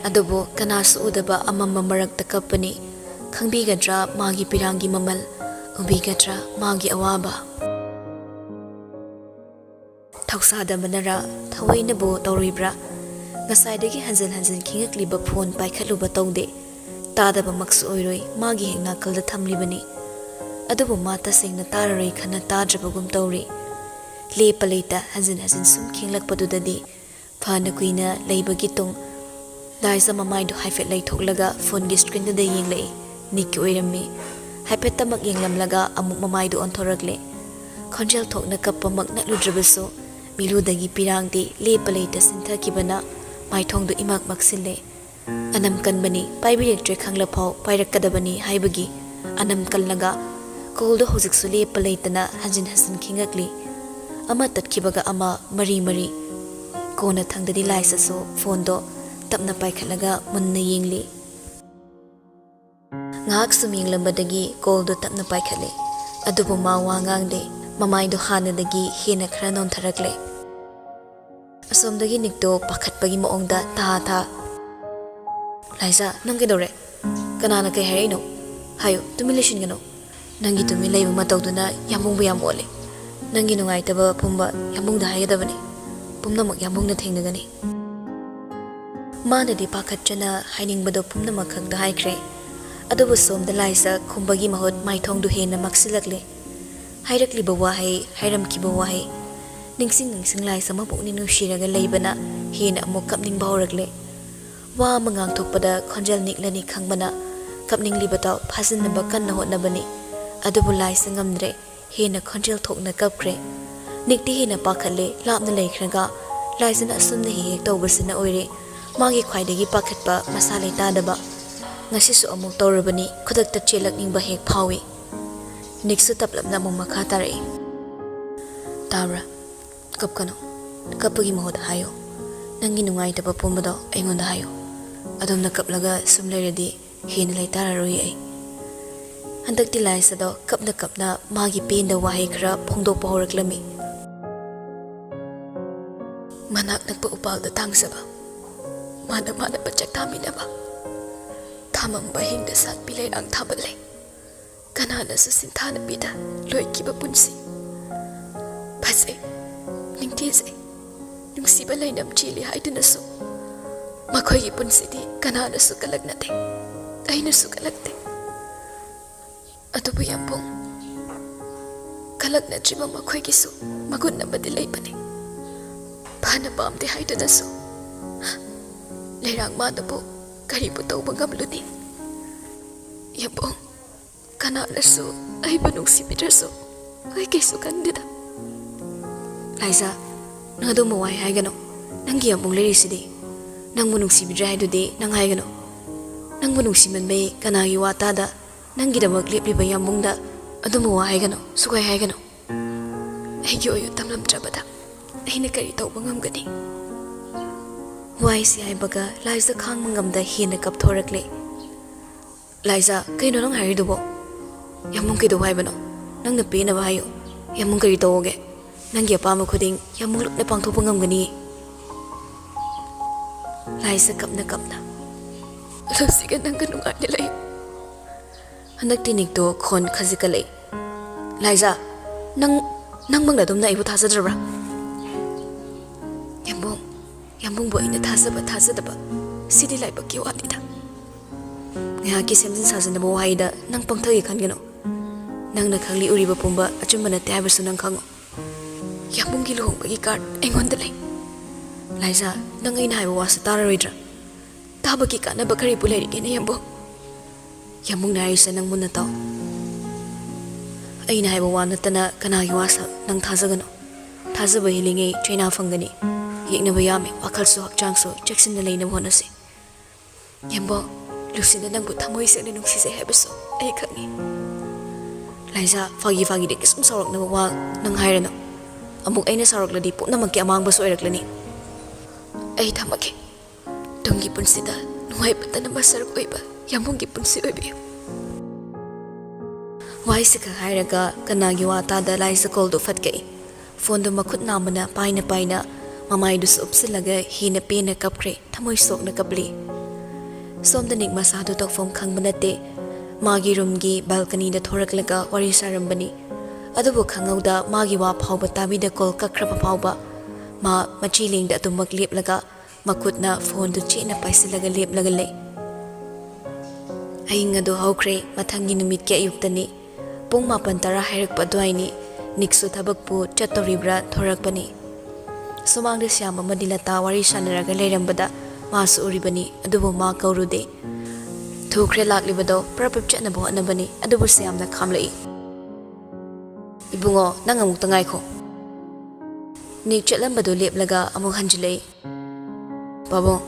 ꯑꯗꯨꯕꯨ ꯀꯅꯥꯁꯨ ꯎꯗꯕ ꯑꯃꯝꯕ ꯃꯔꯛꯇ ꯀꯞꯄꯅꯤ꯫ ꯈꯪꯕꯤꯒꯗ꯭ꯔꯥ ꯃꯥꯒꯤ ꯄꯤꯔꯥꯡꯒꯤ ꯃꯃꯜ? ꯎꯕꯤꯒꯗ꯭ꯔꯥ ꯃꯥꯒꯤ ꯑꯋꯥꯕ? ꯊꯧꯁꯥꯗꯕꯅꯔꯥ, ꯊꯑꯣꯏꯅꯕꯨ ꯇꯧꯔꯤꯕ꯭ꯔꯥ? ꯉꯁꯥꯏꯗꯒꯤ ꯍꯟꯖꯤꯟ ꯍꯟꯖꯤꯟ ꯈꯤꯡꯉꯛꯂꯤꯕ ꯐꯣꯟ ꯄꯥꯏꯈꯠꯂꯨꯕ ꯇꯧꯗꯦ꯫ ꯇꯥꯗꯕꯃꯛꯁꯨ ꯑꯣꯏꯔꯣꯏ, ꯃꯥꯒꯤ ꯍꯦꯛ ꯅꯥꯀꯜꯗ ꯊꯝꯂꯤꯕꯅꯤ꯫ ꯑꯗꯨꯕꯨ ꯃꯥ ꯇꯁꯦꯡꯅ ꯇꯥꯔꯔꯣꯏ ꯈꯟꯅ ꯇꯥꯗ꯭ꯔꯕꯒꯨꯝ ꯇꯧꯔꯤ꯫ ꯂꯦꯞꯄ ꯂꯩꯇ ꯍꯟꯖꯤꯟ ꯍꯟꯖꯤꯟ ꯁꯨꯝ ꯈꯤꯡꯂꯛꯄꯗꯨꯗꯗꯤ ꯐꯅ ꯀꯨꯏꯅ ꯂꯩꯕꯒꯤ ꯇꯨꯡ ꯂꯥꯏꯖꯥ ꯃꯃꯥꯏꯗꯨ ꯍꯥꯏꯐꯦꯠ ꯂꯩꯊꯣꯛꯂꯒ ꯐꯣꯟꯒꯤ ꯁ꯭ꯀ꯭ꯔꯤꯟꯗꯨꯗ ꯌꯦꯡꯂꯛꯏ꯫ ꯅꯤꯛꯀꯤ ꯑꯣꯏꯔꯝꯃꯤ꯫ ꯍꯥꯏꯐꯦꯠꯇꯃꯛ ꯌꯦꯡꯂꯝꯂꯒ ꯑꯃꯨꯛ ꯃꯃꯥꯏꯗꯨ ꯑꯣꯟꯊꯣꯔꯛꯂꯦ꯫ ꯈꯣꯟꯖꯦꯜ ꯊꯣꯛꯅ ꯀꯞꯄꯃꯛ ꯅꯠꯂꯨꯗ꯭ꯔꯕꯁꯨ ꯃꯤꯠꯂꯨꯗꯒꯤ ꯄꯤꯔꯥꯡꯗꯤ ꯂꯦꯞꯄ ꯂꯩꯇ ꯁꯤꯟꯊꯈꯤꯕꯅ ꯃꯥꯏꯊꯣꯡꯗꯨ ꯏꯃꯛ ꯃꯛꯁꯤꯜꯂꯦ꯫ ꯑꯅꯝ ꯀꯟꯕꯅꯤ, ꯄꯥꯏꯕꯤꯔꯛꯇ꯭ꯔꯦ ꯈꯪꯂꯐꯥꯎ ꯄꯥꯏꯔꯛꯀꯗꯕꯅꯤ ꯍꯥꯏꯕꯒꯤ ꯑꯅꯝ ꯀꯜꯂꯒ ꯀꯣꯜꯗꯣ ꯍꯧꯖꯤꯛꯁꯨ ꯂꯦꯞꯄ ꯂꯩꯇꯅ ꯍꯟꯖꯤꯟ ꯍꯟꯖꯤꯟ ꯈꯤꯡꯉꯛꯂꯤ꯫ ꯑꯃ ꯇꯠꯈꯤꯕꯒ ꯑꯃ, ꯃꯔꯤ ꯃꯔꯤ꯫ ꯀꯣꯟꯅ ꯊꯪꯗꯗꯤ ꯂꯥꯏꯁꯥꯁꯨ ꯐꯣꯟꯗꯣ ꯇꯞꯅ ꯄꯥꯏꯈꯠꯂꯒ ꯃꯨꯟꯅ ꯌꯦꯡꯂꯤ꯫ ꯉꯥꯏꯍꯥꯛ ꯁꯨꯝ ꯌꯦꯡꯂꯝꯕꯗꯒꯤ ꯀꯣꯜꯗꯣ ꯇꯞꯅ ꯄꯥꯏꯈꯠꯂꯦ꯫ ꯑꯗꯨꯕꯨ ꯃꯥ ꯋꯥ ꯉꯥꯡꯗꯦ꯫ ꯃꯃꯥꯏꯗꯣ ꯍꯥꯟꯅꯗꯒꯤ ꯍꯦꯟꯅ ꯈꯔ ꯅꯣꯟꯊꯔꯛꯂꯦ꯫ ꯑꯁꯣꯝꯗꯒꯤ ꯅꯤꯛꯇꯣ ꯄꯥꯈꯠꯄꯒꯤ ꯃꯑꯣꯡꯗ ꯊꯥ ꯊꯥ, "ꯂꯥꯏꯖꯥ, ꯅꯪ ꯀꯩꯗꯧꯔꯦ? ꯀꯅꯥꯅ ꯀꯩ ꯍꯥꯏꯔꯛꯏꯅꯣ? ꯍꯥꯏꯌꯨ, ꯇꯨꯃꯤꯟ ꯂꯩꯁꯤꯟꯒꯅꯨ꯫ ꯅꯪꯒꯤ ꯇꯨꯃꯤꯟ ꯂꯩꯕ ꯃꯇꯧꯗꯨꯅ ꯌꯥꯝꯕꯨꯡꯕꯨ ꯌꯥꯝ ꯑꯣꯠꯂꯦ꯫ ꯅꯪꯒꯤ ꯅꯨꯡꯉꯥꯏꯇꯕ ꯄꯨꯝꯕ ꯌꯥꯝꯕꯨꯡꯗ ꯍꯥꯏꯒꯗꯕꯅꯤ꯫ ꯄꯨꯝꯅꯃꯛ ꯌꯥꯝꯕꯨꯡꯅ ꯊꯦꯡꯅꯒꯅꯤ꯫" ꯃꯥꯅꯗꯤ ꯄꯥꯈꯠꯇꯅ ꯍꯥꯏꯅꯤꯡꯕꯗꯣ ꯄꯨꯝꯅꯃꯛ ꯈꯛꯇ ꯍꯥꯏꯈ꯭ꯔꯦ꯫ ꯑꯗꯨꯕꯨ ꯁꯣꯝꯗ ꯂꯥꯏꯖꯥ ꯈꯨꯝꯕꯒꯤ ꯃꯍꯨꯠ ꯃꯥꯏꯊꯣꯡꯗꯨ ꯍꯦꯟꯅ ꯃꯛꯁꯤꯜꯂꯛꯂꯦ꯫ ꯍꯥꯏꯔꯛꯂꯤꯕ ꯋꯥꯍꯩ, ꯍꯥꯏꯔꯝꯈꯤꯕ ꯋꯥꯍꯩ, ꯅꯤꯡꯁꯤꯡ ꯅꯤꯡꯁꯤꯡ ꯂꯥꯏꯖꯥ ꯃꯄꯨꯛꯅꯤꯡ ꯅꯨꯡꯁꯤꯔꯒ ꯂꯩꯕꯅ ꯍꯦꯟꯅ ꯑꯃꯨꯛ ꯀꯞꯅꯤꯡꯕ ꯍꯧꯔꯛꯂꯦ꯫ ꯋꯥ ꯑꯃ ꯉꯥꯡꯊꯣꯛꯄꯗ ꯈꯣꯟꯖꯦꯜ ꯅꯤꯛꯂꯅꯤ ꯈꯪꯕꯅ ꯀꯞꯅꯤꯡꯂꯤꯕꯗꯣ ꯐꯥꯖꯤꯟꯅꯕ ꯀꯟꯅ ꯍꯣꯠꯅꯕꯅꯤ꯫ ꯑꯗꯨꯕꯨ ꯂꯥꯏꯖꯥ ꯉꯝꯗ꯭ꯔꯦ꯫ ꯍꯦꯟꯅ ꯈꯣꯟꯖꯦꯜ ꯊꯣꯛꯅ ꯀꯞꯈ꯭ꯔꯦ꯫ ꯅꯤꯛꯇꯤ ꯍꯦꯟꯅ ꯄꯥꯈꯠꯂꯦ꯫ ꯂꯥꯞꯅ ꯂꯩꯈ꯭ꯔꯒ ꯂꯥꯏꯖꯥꯅ ꯑꯁꯨꯝꯅ ꯍꯦꯛ ꯍꯦꯛ ꯇꯧꯕꯁꯤꯅ ꯑꯣꯏꯔꯦ ꯃꯥꯒꯤ ꯈ꯭ꯋꯥꯏꯗꯒꯤ ꯄꯥꯈꯠꯄ ꯃꯁꯥ ꯂꯩꯇꯥꯗꯕ꯫ ꯉꯁꯤꯁꯨ ꯑꯃꯨꯛ ꯇꯧꯔꯕꯅꯤ꯫ ꯈꯨꯗꯛꯇ ꯆꯦꯜꯂꯛꯅꯤꯡꯕ ꯍꯦꯛ ꯐꯥꯎꯏ꯫ ꯅꯤꯛꯁꯨ ꯇꯞꯂꯞꯅ ꯑꯃꯨꯛ ꯃꯈꯥ ꯇꯥꯔꯛꯏ꯫ "ꯇꯥꯕ꯭ꯔꯥ? ꯀꯞꯀꯅꯨ꯫ ꯀꯞꯄꯒꯤ ꯃꯍꯨꯠ ꯍꯥꯏꯌꯨ꯫ ꯅꯪꯒꯤ ꯅꯨꯡꯉꯥꯏꯇꯕ ꯄꯨꯝꯕꯗꯣ ꯑꯩꯉꯣꯟꯗ ꯍꯥꯏꯌꯨ꯫ ꯑꯗꯣꯝꯅ ꯀꯞꯂꯒ ꯁꯨꯝ ꯂꯩꯔꯗꯤ ꯍꯦꯟꯅ ꯂꯩꯇꯥꯔꯔꯣꯏ ꯑꯩ꯫" ꯍꯟꯗꯛꯇꯤ ꯂꯥꯏꯖꯥꯗꯣ ꯀꯞꯅ ꯀꯞꯅ ꯃꯥꯒꯤ ꯄꯦꯟꯗ ꯋꯥꯍꯩ ꯈꯔ ꯐꯣꯡꯗꯣꯛꯄ ꯍꯧꯔꯛꯂꯝꯃꯤ꯫ "ꯃꯅꯥꯛ ꯅꯛꯄ ꯎꯄꯥꯜꯗ ꯇꯥꯡꯖꯕ ꯃꯥꯅ ꯃꯥꯅꯕ ꯆꯥꯛ ꯊꯥꯃꯤꯟꯅꯕ, ꯊꯥꯃꯝꯕ ꯍꯤꯡꯗ ꯁꯥꯠꯄꯤ ꯂꯩꯔꯥꯡ ꯊꯥꯕ ꯂꯩ꯫ ꯀꯅꯥꯅꯁꯨ ꯁꯤꯟꯊꯥꯅꯕꯤꯗ ꯂꯣꯏꯈꯤꯕ ꯄꯨꯟꯁꯤ꯫ ꯐꯖꯩ, ꯅꯤꯡꯊꯤꯖꯩ, ꯅꯨꯡꯁꯤꯕ ꯂꯩꯅꯝ ꯆꯦꯜꯂꯤ ꯍꯥꯏꯗꯨꯅꯁꯨ ꯃꯈꯣꯏꯒꯤ ꯄꯨꯟꯁꯤꯗꯤ ꯀꯅꯥꯅꯁꯨ ꯀꯜꯂꯛꯅꯗꯦ, ꯑꯩꯅꯁꯨ ꯀꯜꯂꯛꯇꯦ꯫ ꯑꯗꯨꯕꯨ ꯌꯥꯝꯕꯨꯡ, ꯀꯜꯂꯛꯅꯗ꯭ꯔꯤꯕ ꯃꯈꯣꯏꯒꯤꯁꯨ ꯃꯒꯨꯟ ꯑꯃꯗꯤ ꯂꯩꯕꯅꯤ꯫ ꯐꯅ ꯄꯥꯝꯗꯦ ꯍꯥꯏꯗꯨꯅꯁꯨ ꯂꯩꯔꯥꯡ ꯃꯥꯅꯕꯨ ꯀꯔꯤꯕꯨ ꯇꯧꯕ ꯉꯝꯂꯨꯅꯤ? ꯌꯥꯝꯕꯨꯡ, ꯀꯅꯥꯅꯁꯨ ꯑꯩꯕꯨ ꯅꯨꯡꯁꯤꯕꯤꯗ꯭ꯔꯁꯨ ꯑꯩ ꯀꯩꯁꯨ ꯈꯟꯗꯦꯗ꯫ ꯂꯥꯏꯖꯥ, ꯅꯪ ꯑꯗꯨꯝꯕ ꯋꯥꯍꯩ ꯍꯥꯏꯒꯅꯨ꯫ ꯅꯪꯒꯤ ꯌꯥꯝꯕꯨꯡ ꯂꯩꯔꯤꯁꯤꯗꯤ꯫ ꯅꯪꯕꯨ ꯅꯨꯡꯁꯤꯕꯤꯗ꯭ꯔꯦ ꯍꯥꯏꯗꯨꯗꯤ ꯅꯪ ꯍꯥꯏꯒꯅꯨ꯫ ꯅꯪꯕꯨ ꯅꯨꯡꯁꯤꯃꯟꯕꯩ ꯀꯅꯥꯒꯤ ꯋꯥ ꯇꯥꯗ ꯅꯪꯒꯤꯗꯃꯛ ꯂꯦꯞꯂꯤꯕ ꯌꯥꯝꯕꯨꯡꯗ ꯑꯗꯨꯝꯕ ꯋꯥ ꯍꯥꯏꯒꯅꯨ, ꯁꯨꯛꯍꯥꯏ ꯍꯥꯏꯒꯅꯨ꯫ ꯑꯩꯒꯤ ꯑꯣꯏꯌꯨ ꯇꯝꯂꯝꯗ꯭ꯔꯕꯗ ꯑꯩꯅ ꯀꯔꯤ ꯇꯧꯕ ꯉꯝꯒꯅꯤ? ꯋꯥꯍꯩꯁꯤ ꯍꯥꯏꯕꯒ ꯂꯥꯏꯖꯥ ꯈꯥꯡꯕ ꯉꯝꯗ ꯍꯦꯟꯅ ꯀꯞꯊꯣꯔꯛꯂꯦ꯫ ꯂꯥꯏꯖꯥ, ꯀꯩꯅꯣ ꯅꯪ ꯍꯥꯏꯔꯤꯗꯨꯕꯣ? ꯌꯥꯝꯕꯨꯡ ꯀꯩꯗꯧ ꯍꯥꯏꯕꯅꯣ? ꯅꯪꯅ ꯄꯦꯟꯅꯕ ꯍꯥꯏꯌꯨ꯫ ꯌꯥꯝꯕꯨꯡ ꯀꯔꯤ ꯇꯧꯒꯦ? ꯅꯪꯒꯤ ꯑꯄꯥꯝꯕ ꯈꯨꯗꯤꯡ ꯌꯥꯝꯕꯨꯡ ꯂꯨꯞꯅ ꯄꯥꯡꯊꯣꯛꯄ ꯉꯝꯒꯅꯤ꯫ ꯂꯥꯏꯖꯥ ꯀꯞꯅ ꯀꯞꯅ, ꯂꯨꯞꯁꯤꯒ ꯅꯪꯒ ꯅꯨꯡꯉꯥꯏꯅ ꯂꯩꯌꯨ꯫ ꯍꯟꯗꯛꯇꯤ ꯅꯤꯛꯇꯣ ꯈꯣꯟ ꯈꯖꯤꯛꯀ ꯂꯩ꯫ ꯂꯥꯏꯖꯥ, ꯅꯪ, ꯅꯪꯃꯛꯅ ꯑꯗꯨꯝꯅ ꯑꯩꯕꯨ ꯊꯥꯖꯗ꯭ꯔꯕ꯭ꯔꯥ? ꯌꯥꯝꯕꯨꯡ, ꯌꯥꯝꯕꯨꯡꯕꯨ ꯑꯩꯅ ꯊꯥꯖꯕ ꯊꯥꯖꯗꯕ, ꯁꯤꯗꯤ ꯂꯥꯏꯕꯛꯀꯤ ꯋꯥꯅꯤꯗ꯫ ꯉꯥꯏꯍꯥꯛꯀꯤ ꯁꯦꯝꯖꯤꯟ ꯁꯥꯖꯤꯟꯅꯕ ꯋꯥꯍꯩꯗ ꯅꯪ ꯄꯪꯊꯒꯦ ꯈꯟꯒꯅꯨ꯫ ꯅꯪꯅ ꯈꯪꯂꯤ ꯎꯔꯤꯕ ꯄꯨꯝꯕ ꯑꯆꯨꯝꯕ ꯅꯠꯇꯦ ꯍꯥꯏꯕꯁꯨ ꯅꯪ ꯈꯪꯉꯨ꯫ ꯌꯥꯝꯕꯨꯡꯒꯤ ꯂꯨꯍꯣꯡꯕꯒꯤ ꯀꯥꯔꯗ ꯑꯩꯉꯣꯟꯗ ꯂꯩ꯫ ꯂꯥꯏꯖꯥ, ꯅꯪ ꯑꯩꯅ ꯍꯥꯏꯕ ꯋꯥꯁꯦ ꯇꯥꯔꯔꯣꯏꯗ꯭ꯔꯥ? ꯇꯥꯕꯒꯤ ꯀꯥꯟꯅꯕ ꯀꯔꯤꯕꯨ ꯂꯩꯔꯤꯒꯦꯅꯦ ꯌꯥꯝꯕꯨꯡ? ꯌꯥꯝꯕꯨꯡꯅ ꯍꯥꯏꯔꯤꯁꯦ ꯅꯪ ꯃꯨꯟꯅ ꯇꯥꯎ꯫ ꯑꯩꯅ ꯍꯥꯏꯕ ꯋꯥ ꯅꯠꯇꯅ ꯀꯅꯥꯒꯤ ꯋꯥꯁꯛ ꯅꯪ ꯊꯥꯖꯒꯅꯨ꯫ ꯊꯥꯖꯕ ꯍꯦꯜꯂꯤꯉꯩ ꯆꯩꯅꯥ ꯐꯪꯒꯅꯤ꯫ ꯌꯦꯛꯅꯕ ꯌꯥꯝꯃꯤ, ꯋꯥꯈꯜꯁꯨ ꯍꯛꯆꯥꯡꯁꯨ ꯆꯦꯛꯁꯤꯟꯅ ꯂꯩꯅꯕ ꯍꯣꯠꯅꯁꯤ꯫ ꯌꯥꯝꯕꯨꯡ, ꯂꯨꯁꯤꯅ ꯅꯪꯕꯨ ꯊꯃꯣꯏ ꯁꯦꯡꯅ ꯅꯨꯡꯁꯤꯖꯩ ꯍꯥꯏꯕꯁꯨ ꯑꯩ ꯈꯪꯉꯤ꯫ ꯂꯥꯏꯖꯥ, ꯐꯥꯒꯤ ꯐꯥꯒꯤꯗ ꯀꯩꯁꯨꯝ ꯁꯥꯎꯔꯛꯅꯕ ꯋꯥ ꯅꯪ ꯍꯥꯏꯔꯅꯨ꯫ ꯑꯃꯨꯛ ꯑꯩꯅ ꯁꯥꯎꯔꯛꯂꯗꯤ ꯄꯨꯝꯅꯃꯛꯀꯤ ꯑꯃꯥꯡꯕꯁꯨ ꯑꯣꯏꯔꯛꯂꯅꯤ꯫ ꯑꯩ ꯊꯝꯃꯒꯦ꯫ ꯇꯨꯡꯒꯤ ꯄꯨꯟꯁꯤꯗ ꯅꯨꯡꯉꯥꯏꯕꯇꯅ ꯃꯁꯔꯨꯛ ꯑꯣꯏꯕ ꯌꯥꯝꯕꯨꯡꯒꯤ ꯄꯨꯟꯁꯤ ꯑꯣꯏꯕꯤꯌꯨ꯫ ꯋꯥꯍꯩꯁꯤꯈꯛ ꯍꯥꯏꯔꯒ ꯀꯅꯥꯒꯤ ꯋꯥ ꯇꯥꯗ ꯂꯥꯏꯖꯥ ꯀꯣꯜꯗꯨ ꯐꯠ ꯀꯛꯏ꯫ ꯐꯣꯟꯗꯨ ꯃꯈꯨꯠ ꯅꯥꯝꯃꯅ ꯄꯥꯏꯅ ꯄꯥꯏꯅ ꯃꯃꯥꯏꯗꯨꯁꯨ ꯎꯞꯁꯤꯜꯂꯒ ꯍꯦꯟꯅ ꯄꯦꯟꯅ ꯀꯞꯈ꯭ꯔꯦ꯫ ꯊꯃꯣꯏ ꯁꯣꯛꯅ ꯀꯞꯂꯤ꯫ ꯁꯣꯝꯗ ꯅꯤꯛ ꯃꯁꯥꯗꯨ ꯇꯧꯐꯝ ꯈꯪꯕ ꯅꯠꯇꯦ꯫ ꯃꯥꯒꯤ ꯔꯨꯝꯒꯤ ꯕꯥꯜꯀꯅꯤꯗ ꯊꯣꯔꯛꯂꯒ ꯋꯥꯔꯤ ꯁꯥꯔꯝꯕꯅꯤ꯫ ꯑꯗꯨꯕꯨ ꯈꯪꯍꯧꯗ ꯃꯥꯒꯤ ꯋꯥ ꯐꯥꯎꯕ ꯇꯥꯕꯤꯗ ꯀꯣꯜ ꯀꯛꯈ꯭ꯔꯕ ꯐꯥꯎꯕ ꯃꯥ ꯃꯆꯤ ꯂꯦꯡꯗ ꯑꯗꯨꯃꯛ ꯂꯦꯞꯂꯒ ꯃꯈꯨꯠꯅ ꯐꯣꯟꯗꯨ ꯆꯦꯠꯅ ꯄꯥꯏꯁꯤꯜꯂꯒ ꯂꯦꯞꯂꯒ ꯂꯩ꯫ ꯑꯍꯤꯡ ꯑꯗꯨ ꯍꯧꯈ꯭ꯔꯦ꯫ ꯃꯊꯪꯒꯤ ꯅꯨꯃꯤꯠꯀꯤ ꯑꯌꯨꯛꯇꯅꯤ꯫ ꯄꯨꯡ ꯃꯥꯄꯟ ꯇꯔꯥ ꯍꯥꯏꯔꯛꯄ ꯑꯗꯨꯋꯥꯏꯅꯤ꯫ ꯅꯤꯛꯁꯨ ꯊꯕꯛꯄꯨ ꯆꯠꯇꯧꯔꯤꯕ꯭ꯔꯥ ꯊꯣꯔꯛꯄꯅꯤ꯫ ꯁꯨꯃꯥꯡꯗ ꯁ꯭ꯌꯥꯝ ꯑꯃꯗꯤ ꯂꯇꯥ ꯋꯥꯔꯤ ꯁꯥꯟꯅꯔꯒ ꯂꯩꯔꯝꯕꯗ ꯃꯥꯁꯨ ꯎꯔꯤꯕꯅꯤ꯫ ꯑꯗꯨꯕꯨ ꯃꯥ ꯀꯧꯔꯨꯗꯦ꯫ ꯊꯨꯈ꯭ꯔꯦ ꯂꯥꯛꯂꯤꯕꯗꯣ꯫ ꯄ꯭ꯔꯞ ꯄ꯭ꯔꯞ ꯆꯠꯅꯕ ꯍꯣꯠꯅꯕꯅꯤ꯫ ꯑꯗꯨꯕꯨ ꯁ꯭ꯌꯥꯝꯅ ꯈꯥꯝꯂꯛꯏ꯫ "ꯏꯕꯨꯡꯉꯣ, ꯅꯪ ꯑꯃꯨꯛꯇ ꯉꯥꯏꯈꯣ꯫" ꯅꯤꯛ ꯆꯠꯂꯝꯕꯗꯨ ꯂꯦꯞꯂꯒ ꯑꯃꯨꯛ ꯍꯟꯖꯤꯜꯂꯛꯏ꯫ "ꯄꯥꯕꯨꯡ,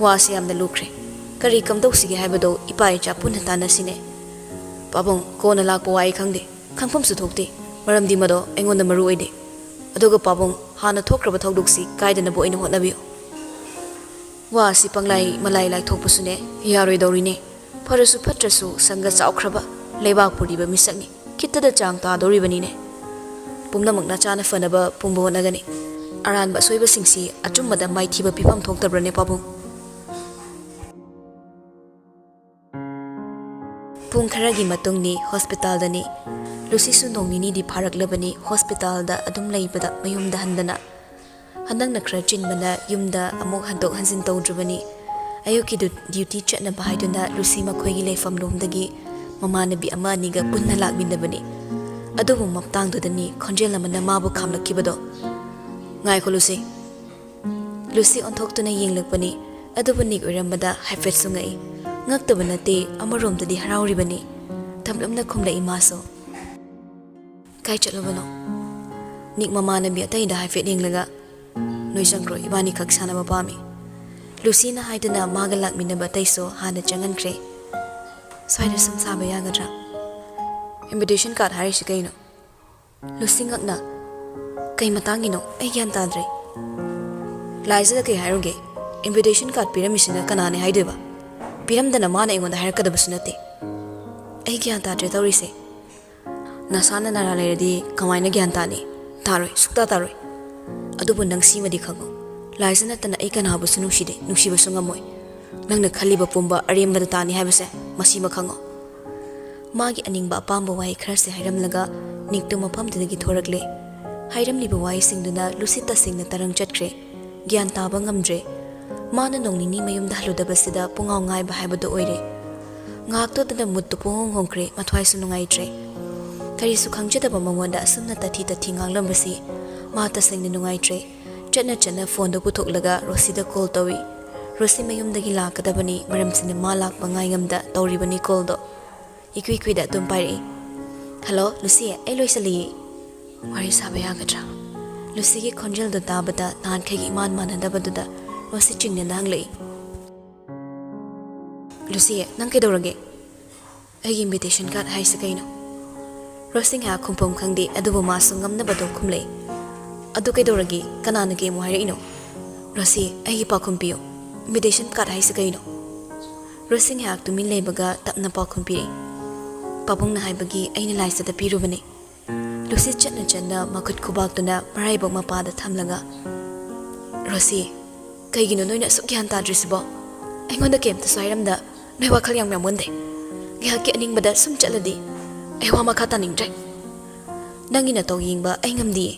ꯋꯥꯁꯤ ꯌꯥꯝꯅ ꯂꯨꯈ꯭ꯔꯦ꯫ ꯀꯔꯤ ꯀꯝꯗꯧꯁꯤꯒꯦ ꯍꯥꯏꯕꯗꯣ ꯏꯄꯥ ꯏꯆꯥ ꯄꯨꯟꯅ ꯇꯥꯟꯅꯁꯤꯅꯦ꯫ ꯄꯥꯕꯨꯡ, ꯀꯣꯟꯅ ꯂꯥꯛꯄ ꯋꯥ ꯑꯩ ꯈꯪꯗꯦ, ꯈꯪꯐꯝꯁꯨ ꯊꯣꯛꯇꯦ, ꯃꯔꯝꯗꯤ ꯃꯗꯣ ꯑꯩꯉꯣꯟꯗ ꯃꯔꯨ ꯑꯣꯏꯗꯦ꯫ ꯑꯗꯨꯒ ꯄꯥꯕꯨꯡ, ꯍꯥꯟꯅ ꯊꯣꯛꯈ꯭ꯔꯕ ꯊꯧꯗꯣꯛꯁꯤ ꯀꯥꯏꯗꯅꯕ ꯑꯣꯏꯅ ꯍꯣꯠꯅꯕꯤꯌꯨ꯫ ꯋꯥ ꯑꯁꯤ ꯄꯪꯂꯥꯏ ꯃꯂꯥꯏ ꯂꯥꯏꯊꯣꯛꯄꯁꯨꯅꯦ ꯌꯥꯔꯣꯏꯗꯧꯔꯤꯅꯦ꯫ ꯐꯔꯁꯨ ꯐꯠꯇ꯭ꯔꯁꯨ ꯁꯪꯒ ꯆꯥꯎꯈ꯭ꯔꯕ ꯂꯩꯕꯥꯛ ꯄꯨꯔꯤꯕ ꯃꯤꯁꯛꯅꯤ꯫ ꯈꯤꯠꯇꯗ ꯆꯥꯡ ꯇꯥꯗꯧꯔꯤꯕꯅꯤꯅꯦ꯫ ꯄꯨꯝꯅꯃꯛ ꯅꯆꯥꯅ ꯐꯅꯕ ꯄꯨꯝꯕ ꯍꯣꯠꯅꯒꯅꯤ꯫ ꯑꯔꯥꯟꯕ ꯑꯁꯣꯏꯕꯁꯤꯡꯁꯤ ꯑꯆꯨꯝꯕꯗ ꯃꯥꯏꯊꯤꯕ ꯄꯤꯐꯝ ꯊꯣꯛꯇꯕ꯭ꯔꯅꯦ, ꯄꯥꯕꯨꯡ?" ꯄꯨꯡ ꯈꯔꯒꯤ ꯃꯇꯨꯡꯅꯤ꯫ ꯍꯣꯁꯄꯤꯇꯥꯜꯗꯅꯤ꯫ ꯂꯨꯁꯤꯁꯨ ꯅꯣꯡ ꯅꯤꯅꯤꯗꯤ ꯐꯥꯔꯛꯂꯕꯅꯤ ꯍꯣꯁꯄꯤꯇꯥꯜꯗ ꯑꯗꯨꯝ ꯂꯩꯕꯗ, ꯃꯌꯨꯝꯗ ꯍꯟꯗꯅ꯫ ꯍꯟꯗꯛꯅ ꯈꯔ ꯆꯤꯟꯕꯅ ꯌꯨꯝꯗ ꯑꯃꯨꯛ ꯍꯟꯗꯣꯛ ꯍꯟꯖꯤꯟ ꯇꯧꯗ꯭ꯔꯕꯅꯤ꯫ ꯑꯌꯨꯛꯀꯤ ꯗ꯭ꯌꯨ-, ꯗ꯭ꯌꯨꯇꯤ ꯆꯠꯅꯕ ꯍꯥꯏꯗꯨꯅ ꯂꯨꯁꯤ ꯃꯈꯣꯏꯒꯤ ꯂꯩꯐꯝ ꯂꯣꯝꯗꯒꯤ ꯃꯃꯥꯟꯅꯕꯤ ꯑꯃ ꯑꯅꯤꯒ ꯄꯨꯟꯅ ꯂꯥꯛꯃꯤꯟꯅꯕꯅꯤ꯫ ꯑꯗꯨꯕꯨ ꯃꯇꯥꯡꯗꯨꯗꯅꯤ ꯈꯣꯟꯖꯦꯜ ꯑꯃꯅ ꯃꯥꯕꯨ ꯈꯥꯝꯂꯛꯈꯤꯕꯗꯣ꯫ "ꯉꯥꯏꯈꯣ ꯂꯨꯁꯤ꯫" ꯂꯨꯁꯤ ꯑꯣꯟꯊꯣꯛꯇꯨꯅ ꯌꯦꯡꯂꯛꯄꯅꯤ꯫ ꯑꯗꯨꯕꯨ ꯅꯤꯛ ꯑꯣꯏꯔꯝꯕꯗ ꯍꯥꯏꯐꯦꯠꯁꯨ ꯉꯛꯏ꯫ ꯉꯛꯇꯕ ꯅꯠꯇꯦ, ꯑꯃꯔꯣꯝꯗꯗꯤ ꯍꯔꯥꯎꯔꯤꯕꯅꯤ꯫ ꯇꯞꯂꯞꯅ ꯈꯨꯝꯂꯛꯏ ꯃꯥꯁꯨ꯫ "ꯀꯥꯏ ꯆꯠꯂꯨꯕꯅꯣ?" ꯅꯤꯛ ꯃꯃꯥꯟꯅꯕꯤ ꯑꯇꯩꯗ ꯍꯥꯏꯐꯦꯠ ꯌꯦꯡꯂꯒ, "ꯅꯣꯏ ꯆꯪꯈ꯭ꯔꯣ, ꯏꯕꯥꯅꯤꯈꯛ ꯁꯥꯟꯅꯕ ꯄꯥꯝꯃꯤ꯫" ꯂꯨꯁꯤꯅ ꯍꯥꯏꯗꯨꯅ ꯃꯥꯒ ꯂꯥꯛꯃꯤꯟꯅꯕ ꯑꯇꯩꯁꯨ ꯍꯥꯟꯅ ꯆꯪꯍꯟꯈ꯭ꯔꯦ꯫ "ꯁ꯭ꯋꯥꯏꯗ ꯁꯨꯝ ꯁꯥꯕ ꯌꯥꯒꯗ꯭ꯔꯥ? ꯏꯟꯚꯤꯇꯦꯁꯟ ꯀꯥꯔꯗ ꯍꯥꯏꯔꯤꯁꯤ ꯀꯩꯅꯣ?" ꯂꯨꯁꯤ ꯉꯛꯅ, "ꯀꯩ ꯃꯇꯥꯡꯒꯤꯅꯣ? ꯑꯩ ꯒ꯭ꯌꯥꯟ ꯇꯥꯗ꯭ꯔꯦ꯫" "ꯂꯥꯏꯖꯗ ꯀꯩ ꯍꯥꯏꯔꯨꯒꯦ? Invitation card ꯄꯤꯔꯝꯃꯤꯁꯤꯅ ꯀꯅꯥꯅꯦ ꯍꯥꯏꯗꯣꯏꯕ? ꯄꯤꯔꯝꯗꯅ ꯃꯥꯅ ꯑꯩꯉꯣꯟꯗ ꯍꯥꯏꯔꯛꯀꯗꯕꯁꯨ ꯅꯠꯇꯦ꯫ ꯑꯩ ꯒ꯭ꯌꯥꯟ ꯇꯥꯗ꯭ꯔꯦ ꯇꯧꯔꯤꯁꯦ꯫ ꯅꯁꯥꯅ ꯅꯥꯔꯥ ꯂꯩꯔꯗꯤ ꯀꯃꯥꯏꯅ ꯒ꯭ꯌꯥꯟ ꯇꯥꯅꯤ? ꯇꯥꯔꯣꯏ, ꯁꯨꯛꯇꯥ ꯇꯥꯔꯣꯏ꯫" ꯑꯗꯨꯕꯨ ꯅꯪ ꯁꯤꯃꯗꯤ ꯈꯪꯉꯨ, ꯂꯥꯏꯖ ꯅꯠꯇꯅ ꯑꯩ ꯀꯅꯥꯕꯨꯁꯨ ꯅꯨꯡꯁꯤꯗꯦ, ꯅꯨꯡꯁꯤꯕꯁꯨ ꯉꯝꯃꯣꯏ꯫ ꯅꯪꯅ ꯈꯜꯂꯤꯕ ꯄꯨꯝꯕ ꯑꯔꯦꯝꯕꯗ ꯇꯥꯅꯤ ꯍꯥꯏꯕꯁꯦ ꯃꯁꯤꯃ ꯈꯪꯉꯨ꯫ ꯃꯥꯒꯤ ꯑꯅꯤꯡꯕ ꯑꯄꯥꯝꯕ ꯋꯥꯍꯩ ꯈꯔꯁꯦ ꯍꯥꯏꯔꯝꯂꯒ ꯅꯤꯛꯇꯨ ꯃꯐꯝꯗꯨꯗꯒꯤ ꯊꯣꯔꯛꯂꯦ꯫ ꯍꯥꯏꯔꯝꯂꯤꯕ ꯋꯥꯍꯩꯁꯤꯡꯗꯨꯅ ꯂꯨꯁꯤ ꯇꯁꯦꯡꯅ ꯇꯔꯪ ꯆꯠꯈ꯭ꯔꯦ꯫ ꯒ꯭ꯌꯥꯟ ꯇꯥꯕ ꯉꯝꯗ꯭ꯔꯦ꯫ ꯃꯥꯅ ꯅꯣꯡ ꯅꯤꯅꯤ ꯃꯌꯨꯝꯗ ꯍꯜꯂꯨꯗꯕꯁꯤꯗ ꯄꯨꯡꯉꯥꯎ ꯉꯥꯏꯕ ꯍꯥꯏꯕꯗꯨ ꯑꯣꯏꯔꯦ꯫ ꯉꯥꯏꯍꯥꯛꯇꯨꯗꯅ ꯃꯨꯠꯇꯨ ꯄꯨꯡꯍꯣꯡ ꯍꯣꯡꯈ꯭ꯔꯦ, ꯃꯊ꯭ꯋꯥꯏꯁꯨ ꯅꯨꯡꯉꯥꯏꯇ꯭ꯔꯦ꯫ ꯀꯔꯤꯁꯨ ꯈꯪꯖꯗꯕ ꯃꯉꯣꯟꯗ ꯑꯁꯨꯝꯅ ꯇꯊꯤ ꯇꯊꯤ ꯉꯥꯡꯂꯝꯕꯁꯤ ꯃꯥ ꯇꯁꯦꯡꯅ ꯅꯨꯡꯉꯥꯏꯇ꯭ꯔꯦ꯫ ꯆꯠꯅ ꯆꯠꯅ ꯐꯣꯟꯗꯨ ꯄꯨꯊꯣꯛꯂꯒ ꯔꯣꯁꯤꯗ ꯀꯣꯜ ꯇꯧꯏ꯫ ꯔꯣꯁꯤ ꯃꯌꯨꯝꯗꯒꯤ ꯂꯥꯛꯀꯗꯕꯅꯤ, ꯃꯔꯝꯁꯤꯅ ꯃꯥ ꯂꯥꯛꯄ ꯉꯥꯏꯉꯝꯗ ꯇꯧꯔꯤꯕꯅꯤ ꯀꯣꯜꯗꯣ꯫ ꯏꯀꯨꯏ ꯀꯨꯏꯗ ꯑꯗꯨꯝ ꯄꯥꯏꯔꯛꯏ꯫ "ꯍꯜꯂꯣ ꯂꯨꯁꯤ, ꯑꯩ ꯂꯣꯏꯁꯤꯜꯂꯤꯌꯦ꯫ ꯋꯥꯔꯤ ꯁꯥꯕ ꯌꯥꯒꯗ꯭ꯔꯥ?" ꯂꯨꯁꯤꯒꯤ ꯈꯣꯟꯖꯦꯜꯗꯣ ꯇꯥꯕꯗ ꯅꯍꯥꯟꯈꯩꯒꯤ ꯏꯃꯥꯟ ꯃꯥꯟꯅꯗꯕꯗꯨꯗ ꯔꯣꯁꯤ ꯆꯤꯡꯅꯅ ꯍꯪꯂꯛꯏ꯫ "ꯂꯨꯁꯤ, ꯅꯪ ꯀꯩꯗꯧꯔꯒꯦ? ꯑꯩꯒꯤ invitation card ꯍꯥꯏꯁꯦ ꯀꯩꯅꯣ?" ꯔꯣꯁꯤ ꯉꯥꯏꯍꯥꯛ ꯈꯨꯝꯐꯝ ꯈꯪꯗꯦ, ꯑꯗꯨꯕꯨ ꯃꯥꯁꯨ ꯉꯝꯅꯕꯗꯣ ꯈꯨꯝꯂꯛꯏ꯫ "ꯑꯗꯨ ꯀꯩꯗꯧꯔꯒꯦ? ꯀꯅꯥꯅ ꯀꯦꯝꯃꯣ ꯍꯥꯏꯔꯛꯏꯅꯣ?" "ꯔꯣꯁꯤ, ꯑꯩꯒꯤ ꯄꯥꯎꯈꯨꯝ ꯄꯤꯌꯨ꯫ Invitation card ꯍꯥꯏꯁꯦ ꯀꯩꯅꯣ?" ꯔꯣꯁꯤ ꯉꯥꯏꯍꯥꯛ ꯇꯨꯃꯤꯟ ꯂꯩꯕꯒ ꯇꯞꯅ ꯄꯥꯎꯈꯨꯝ ꯄꯤꯔꯛꯏ꯫ "ꯄꯥꯕꯨꯡꯅ ꯍꯥꯏꯕꯒꯤ ꯑꯩꯅ ꯂꯥꯏꯖꯗ ꯄꯤꯔꯨꯕꯅꯤ꯫" ꯂꯨꯁꯤ ꯆꯠꯅ ꯆꯠꯅ ꯃꯈꯨꯠ ꯈꯨꯕꯥꯛꯇꯨꯅ ꯃꯔꯥꯏꯕꯛ ꯃꯄꯥꯗ ꯊꯝꯂꯒ, "ꯔꯣꯁꯤ, ꯀꯩꯒꯤꯅꯣ ꯅꯣꯏꯅ ꯑꯁꯨꯛ ꯒ꯭ꯌꯥꯟ ꯇꯥꯗ꯭ꯔꯤꯁꯤꯕꯣ? ꯑꯩꯉꯣꯟꯗ ꯀꯩꯝꯇꯁꯨ ꯍꯥꯏꯔꯝꯗ ꯅꯣꯏ ꯋꯥꯈꯜ ꯌꯥꯝ ꯌꯥꯝꯃꯟꯗꯦ꯫ ꯉꯥꯏꯍꯥꯛꯀꯤ ꯑꯅꯤꯡꯕꯗ ꯁꯨꯝ ꯆꯠꯂꯗꯤ ꯑꯩ ꯋꯥ ꯃꯈꯥ ꯇꯥꯅꯤꯡꯗ꯭ꯔꯦ꯫ ꯅꯪꯒꯤ ꯅꯇꯧ ꯌꯦꯡꯕ ꯑꯩ ꯉꯝꯗꯤꯌꯦ꯫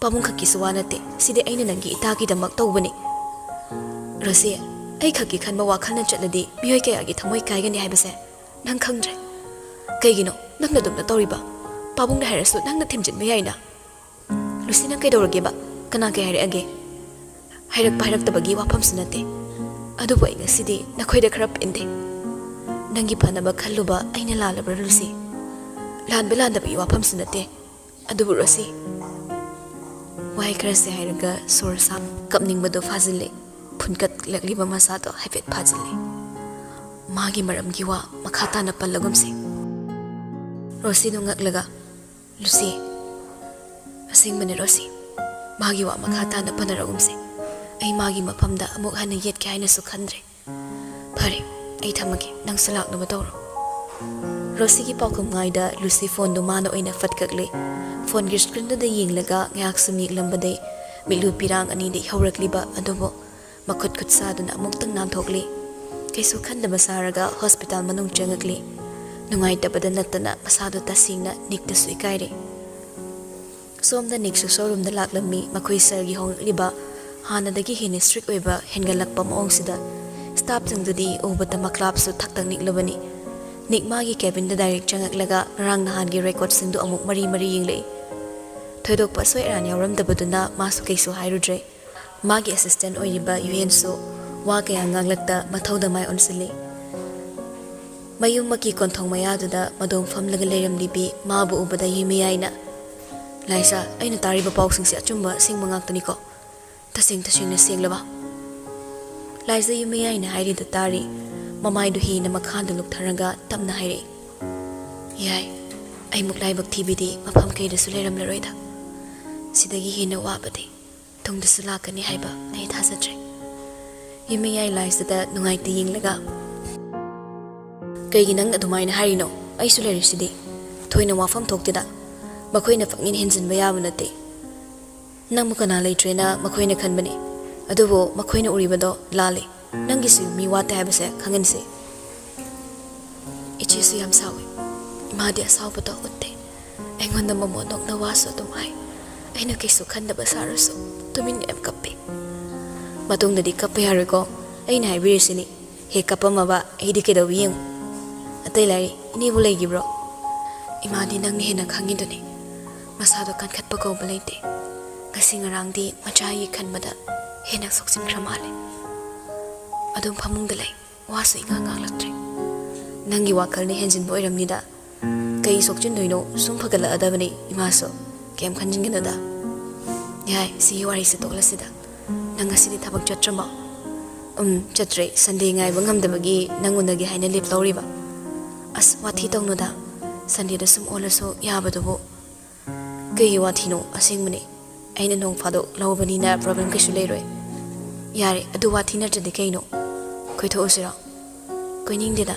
ꯄꯥꯕꯨꯡ ꯈꯛꯀꯤꯁꯨ ꯋꯥ ꯅꯠꯇꯦ, ꯁꯤꯗꯤ ꯑꯩꯅ ꯅꯪꯒꯤ ꯏꯇꯥꯒꯤꯗꯃꯛ ꯇꯧꯕꯅꯤ꯫ ꯔꯣꯁꯤ, ꯑꯩ ꯈꯛꯀꯤ ꯈꯟꯕ ꯋꯥꯈꯜꯅ ꯆꯠꯂꯗꯤ ꯃꯤꯑꯣꯏ ꯀꯌꯥꯒꯤ ꯊꯃꯣꯏ ꯀꯥꯏꯒꯅꯤ ꯍꯥꯏꯕꯁꯦ ꯅꯪ ꯈꯪꯗ꯭ꯔꯦ꯫ ꯀꯩꯒꯤꯅꯣ ꯅꯪꯅ ꯑꯗꯨꯝꯅ ꯇꯧꯔꯤꯕ? ꯄꯥꯕꯨꯡꯅ ꯍꯥꯏꯔꯁꯨ ꯅꯪꯅ ꯊꯦꯝꯖꯤꯟꯕ ꯌꯥꯏꯅ꯫" "ꯂꯨꯁꯤ, ꯅꯪ ꯀꯩꯗꯧꯔꯒꯦꯕ? ꯀꯅꯥ ꯀꯩ ꯍꯥꯏꯔꯛꯑꯒꯦ?" "ꯍꯥꯏꯔꯛꯄ ꯍꯥꯏꯔꯛꯇꯕꯒꯤ ꯋꯥꯐꯝꯁꯨ ꯅꯠꯇꯦ, ꯑꯗꯨꯕꯨ ꯑꯩ ꯉꯁꯤꯗꯤ ꯅꯈꯣꯏꯗ ꯈꯔ ꯄꯦꯟꯗꯦ꯫ ꯅꯪꯒꯤ ꯐꯅꯕ ꯈꯜꯂꯨꯕ ꯑꯩꯅ ꯂꯥꯜꯂꯕ꯭ꯔꯥ ꯂꯨꯁꯤ? ꯂꯥꯟꯕ ꯂꯥꯟꯗꯕꯒꯤ ꯋꯥꯐꯝꯁꯨ ꯅꯠꯇꯦ, ꯑꯗꯨꯕꯨ ꯔꯣꯁꯤ꯫" ꯋꯥꯍꯩ ꯈꯔꯁꯦ ꯍꯥꯏꯔꯒ ꯁꯣꯔ ꯁꯥ ꯀꯞꯅꯤꯡꯕꯗꯣ ꯐꯥꯖꯤꯜꯂꯦ꯫ ꯐꯨꯟꯀꯠꯂꯛꯂꯤꯕ ꯃꯁꯥꯗꯣ ꯍꯥꯏꯐꯦꯠ ꯐꯥꯖꯤꯜꯂꯦ꯫ ꯃꯥꯒꯤ ꯃꯔꯝꯒꯤ ꯋꯥ ꯃꯈꯥ ꯇꯥꯅ ꯄꯜꯂꯒꯨꯝꯁꯤ꯫ ꯔꯣꯁꯤꯗꯣ ꯉꯛꯂꯒ, "ꯂꯨꯁꯤ, ꯑꯁꯦꯡꯕꯅꯦ ꯔꯣꯁꯤ, ꯃꯥꯒꯤ ꯋꯥ ꯃꯈꯥ ꯇꯥꯅ ꯄꯟꯅꯔꯒꯨꯝꯁꯤ꯫ ꯑꯩ ꯃꯥꯒꯤ ꯃꯐꯝꯗ ꯑꯃꯨꯛ ꯍꯟꯅ ꯌꯦꯠꯀꯦ ꯍꯥꯏꯅꯁꯨ ꯈꯟꯗ꯭ꯔꯦ꯫ ꯐꯔꯦ, ꯑꯩ ꯊꯝꯃꯒꯦ, ꯅꯪꯁꯨ ꯂꯥꯛꯅꯕ ꯇꯧꯔꯣ꯫" ꯔꯣꯁꯤꯒꯤ ꯄꯥꯎꯈꯨꯝ ꯉꯥꯏꯗ ꯂꯨꯁꯤ ꯐꯣꯟꯗꯨ ꯃꯥꯅ ꯑꯣꯏꯅ ꯐꯠ ꯀꯛꯂꯦ꯫ ꯐꯣꯟꯒꯤ ꯁ꯭ꯀ꯭ꯔꯤꯟꯗꯨꯗ ꯌꯦꯡꯂꯒ ꯉꯥꯏꯍꯥꯛ ꯁꯨꯝ ꯌꯦꯛꯂꯝꯕꯗꯩ ꯃꯤꯠꯂꯨ ꯄꯤꯔꯥꯡ ꯑꯅꯤꯗ ꯏꯍꯧꯔꯛꯂꯤꯕ ꯑꯗꯨꯕꯨ ꯃꯈꯨꯠ ꯈꯨꯠ ꯁꯥꯗꯨꯅ ꯑꯃꯨꯛꯇꯪ ꯅꯥꯟꯊꯣꯛꯂꯤ꯫ ꯀꯩꯁꯨ ꯈꯟꯗꯕ ꯁꯥꯔꯒ ꯍꯣꯁꯄꯤꯇꯥꯜ ꯃꯅꯨꯡ ꯆꯪꯉꯛꯂꯤ꯫ ꯅꯨꯡꯉꯥꯏꯇꯕꯗ ꯅꯠꯇꯅ ꯃꯁꯥꯗꯣ ꯇꯁꯦꯡꯅ ꯅꯤꯛꯇꯁꯨ ꯏꯀꯥꯏꯔꯦ꯫ ꯁꯣꯝꯗ ꯅꯤꯛꯁꯨ ꯁꯣꯔꯨꯝꯗ ꯂꯥꯛꯂꯝꯃꯤ꯫ ꯃꯈꯣꯏ ꯁꯥꯔꯒꯤ ꯍꯣꯡꯂꯛꯂꯤꯕ, ꯍꯥꯟꯅꯗꯒꯤ ꯍꯦꯟꯅ ꯏꯁꯇ꯭ꯔꯤꯛ ꯑꯣꯏꯕ ꯍꯦꯟꯒꯠꯂꯛꯄ ꯃꯑꯣꯡꯁꯤꯗ ꯁ꯭ꯇꯥꯐꯁꯤꯡꯗꯨꯗꯤ ꯎꯕꯗ ꯃꯀ꯭ꯂꯥꯞꯁꯨ ꯊꯛꯇꯛ ꯅꯤꯛꯂꯕꯅꯤ꯫ ꯅꯤꯛ ꯃꯥꯒꯤ ꯀꯦꯕꯤꯟꯗ ꯗꯥꯏꯔꯦꯛ ꯆꯪꯉꯛꯂꯒ ꯉꯔꯥꯡ ꯅꯍꯥꯟꯒꯤ ꯔꯦꯀꯣꯔꯗꯁꯤꯡꯗꯨ ꯑꯃꯨꯛ ꯃꯔꯤ ꯃꯔꯤ ꯌꯦꯡꯂꯛꯏ꯫ ꯊꯣꯏꯗꯣꯛꯄ ꯑꯁꯣꯏ ꯑꯔꯥꯟ ꯌꯥꯎꯔꯝꯗꯕꯗꯨꯅ ꯃꯥꯁꯨ ꯀꯩꯁꯨ ꯍꯥꯏꯔꯨꯗ꯭ꯔꯦ꯫ ꯃꯥꯒꯤ ꯑꯦꯁꯤꯁꯇꯦꯟ ꯑꯣꯏꯔꯤꯕ ꯌꯨꯍꯦꯟꯁꯨ ꯋꯥ ꯀꯌꯥ ꯉꯥꯡꯂꯛꯇ ꯃꯊꯧꯗ ꯃꯥꯏ ꯑꯣꯟꯁꯤꯜꯂꯤ꯫ ꯃꯌꯨꯝꯃꯛꯀꯤ ꯀꯣꯟꯊꯣꯡ ꯃꯌꯥꯗꯨꯗ ꯃꯗꯣꯝ ꯐꯝꯂꯒ ꯂꯩꯔꯝꯂꯤꯕꯤ ꯃꯥꯕꯨ ꯎꯕꯗ ꯌꯨꯝꯃꯤꯌꯥꯏꯅ, "ꯂꯥꯏꯖꯥ, ꯑꯩꯅ ꯇꯥꯔꯤꯕ ꯄꯥꯎꯁꯤꯡꯁꯦ ꯑꯆꯨꯝꯕ ꯑꯁꯦꯡꯕ ꯉꯥꯛꯇꯅꯤꯀꯣ? ꯇꯁꯦꯡ ꯇꯁꯦꯡꯅ ꯁꯦꯡꯂꯕ?" ꯂꯥꯏꯖꯥ ꯌꯨꯝꯃꯤꯌꯥꯏꯅ ꯍꯥꯏꯔꯤꯗꯨ ꯇꯥꯔꯤ꯫ ꯃꯃꯥꯏꯗꯨ ꯍꯦꯟꯅ ꯃꯈꯥꯗ ꯂꯨꯛꯊꯔꯒ ꯇꯞꯅ ꯍꯥꯏꯔꯛꯏ, "ꯌꯥꯏ, ꯑꯩꯃꯨꯛ ꯂꯥꯏꯕꯛ ꯊꯤꯕꯤꯗꯤ ꯃꯐꯝ ꯀꯩꯗꯁꯨ ꯂꯩꯔꯝꯂꯔꯣꯏꯗ꯫ ꯁꯤꯗꯒꯤ ꯍꯦꯟꯅ ꯋꯥꯕꯗꯤ ꯇꯨꯡꯗꯁꯨ ꯂꯥꯛꯀꯅꯤ ꯍꯥꯏꯕ ꯑꯩ ꯊꯥꯖꯗ꯭ꯔꯦ꯫" ꯌꯨꯝꯃꯤꯌꯥꯏ ꯂꯥꯏꯖꯥꯗ ꯅꯨꯡꯉꯥꯏꯇ ꯌꯦꯡꯂꯒ, "ꯀꯩꯒꯤ ꯅꯪ ꯑꯗꯨꯃꯥꯏꯅ ꯍꯥꯏꯔꯤꯅꯣ? ꯑꯩꯁꯨ ꯂꯩꯔꯤꯁꯤꯗꯤ꯫ ꯊꯣꯏꯅ ꯋꯥꯐꯝ ꯊꯣꯛꯇꯦꯗ꯫ ꯃꯈꯣꯏꯅ ꯄꯪꯍꯦꯟ ꯍꯦꯟꯖꯤꯟꯕ ꯌꯥꯕ ꯅꯠꯇꯦ꯫ ꯅꯪꯕꯨ ꯀꯅꯥ ꯂꯩꯇ꯭ꯔꯦꯅ ꯃꯈꯣꯏꯅ ꯈꯟꯕꯅꯤ꯫ ꯑꯗꯨꯕꯨ ꯃꯈꯣꯏꯅ ꯎꯔꯤꯕꯗꯣ ꯂꯥꯜꯂꯤ꯫ ꯅꯪꯒꯤꯁꯨ ꯃꯤ ꯋꯥꯠꯇꯦ ꯍꯥꯏꯕꯁꯦ ꯈꯪꯍꯟꯁꯤ꯫" ꯏꯆꯦꯁꯨ ꯌꯥꯝ ꯁꯥꯎꯏ꯫ ꯃꯥꯗꯤ ꯑꯁꯥꯎꯕꯗꯣ ꯎꯠꯇꯦ꯫ ꯑꯩꯉꯣꯟꯗ ꯃꯃꯣꯟ ꯅꯣꯛꯅ ꯋꯥꯁꯨ ꯑꯗꯨꯝ ꯍꯥꯏ꯫ ꯑꯩꯅ ꯀꯩꯁꯨ ꯈꯟꯗꯕ ꯁꯥꯔꯁꯨ ꯇꯨꯃꯤꯟꯅ ꯌꯥꯝ ꯀꯞꯄꯤ꯫ ꯃꯇꯨꯡꯗꯗꯤ ꯀꯞꯄ ꯌꯥꯔꯣꯏꯀꯣ꯫ ꯑꯩꯅ ꯍꯥꯏꯕꯤꯔꯤꯁꯤꯅꯤ꯫ ꯍꯦꯛ ꯀꯞꯄꯝꯃꯕ ꯑꯩꯗꯤ ꯀꯩꯗꯧꯏ ꯌꯦꯡꯉꯨ꯫ ꯑꯇꯩ ꯂꯥꯏꯔꯤ, ꯏꯅꯦꯕꯨ ꯂꯩꯈꯤꯕ꯭ꯔꯣ? ꯏꯃꯥꯗꯤ ꯅꯪꯅ ꯍꯦꯟꯅ ꯈꯪꯉꯤꯗꯨꯅꯤ꯫ ꯃꯁꯥꯗꯣ ꯀꯟꯈꯠꯄ ꯀꯧꯕ ꯂꯩꯇꯦ꯫ ꯉꯁꯤ ꯉꯔꯥꯡꯗꯤ ꯃꯆꯥꯒꯤ ꯈꯟꯕꯗ ꯍꯦꯟꯅ ꯁꯣꯛꯆꯤꯟꯈ꯭ꯔ ꯃꯥꯜꯂꯦ꯫ ꯑꯗꯨꯝ ꯐꯃꯨꯡꯗ ꯂꯩ꯫ ꯋꯥꯁꯨ ꯏꯉꯥꯡ ꯉꯥꯡꯂꯛꯇ꯭ꯔꯦ꯫ ꯅꯪꯒꯤ ꯋꯥꯈꯜꯅ ꯍꯦꯟꯖꯤꯟꯕ ꯑꯣꯏꯔꯝꯅꯤꯗ꯫ ꯀꯩ ꯁꯣꯛꯆꯤꯟꯗꯣꯏꯅꯣ? ꯁꯨꯝ ꯐꯒꯠꯂꯛꯑꯗꯕꯅꯤ ꯏꯃꯥꯁꯨ꯫ ꯀꯩꯝ ꯈꯟꯖꯤꯟꯒꯅꯨꯗ꯫ ꯌꯥꯏ, ꯁꯤꯒꯤ ꯋꯥꯔꯤꯁꯦ ꯇꯣꯛꯂꯁꯤꯗ꯫ ꯅꯪ ꯉꯁꯤꯗꯤ ꯊꯕꯛ ꯆꯠꯇ꯭ꯔꯃꯣ? ꯎꯝ, ꯆꯠꯇ꯭ꯔꯦ꯫ ꯁꯟꯗꯦ ꯉꯥꯏꯕ ꯉꯝꯗꯕꯒꯤ ꯅꯪ ꯎꯅꯒꯦ ꯍꯥꯏꯅ ꯂꯤꯐ ꯂꯧꯔꯤꯕ꯫ ꯑꯁ, ꯋꯥꯊꯤ ꯇꯧꯅꯨꯗ꯫ ꯁꯟꯗꯦꯗ ꯁꯨꯝ ꯑꯣꯜꯂꯁꯨ ꯌꯥꯕꯗꯨꯕꯨ꯫ ꯀꯩꯒꯤ ꯋꯥꯊꯤꯅꯣ? ꯑꯁꯦꯡꯕꯅꯦ꯫ ꯑꯩꯅ ꯅꯣꯡ ꯐꯥꯗꯣꯛ ꯂꯧꯕꯅꯤꯅ ꯄ꯭ꯔꯣꯕ꯭ꯂꯦꯝ ꯀꯩꯁꯨ ꯂꯩꯔꯣꯏ꯫ ꯌꯥꯔꯦ, ꯑꯗꯨ ꯋꯥꯊꯤ ꯅꯠꯇ꯭ꯔꯗꯤ ꯀꯩꯅꯣ? ꯀꯣꯏꯊꯣꯛꯎꯁꯤꯔꯣ? ꯀꯣꯏꯅꯤꯡꯗꯦꯗ꯫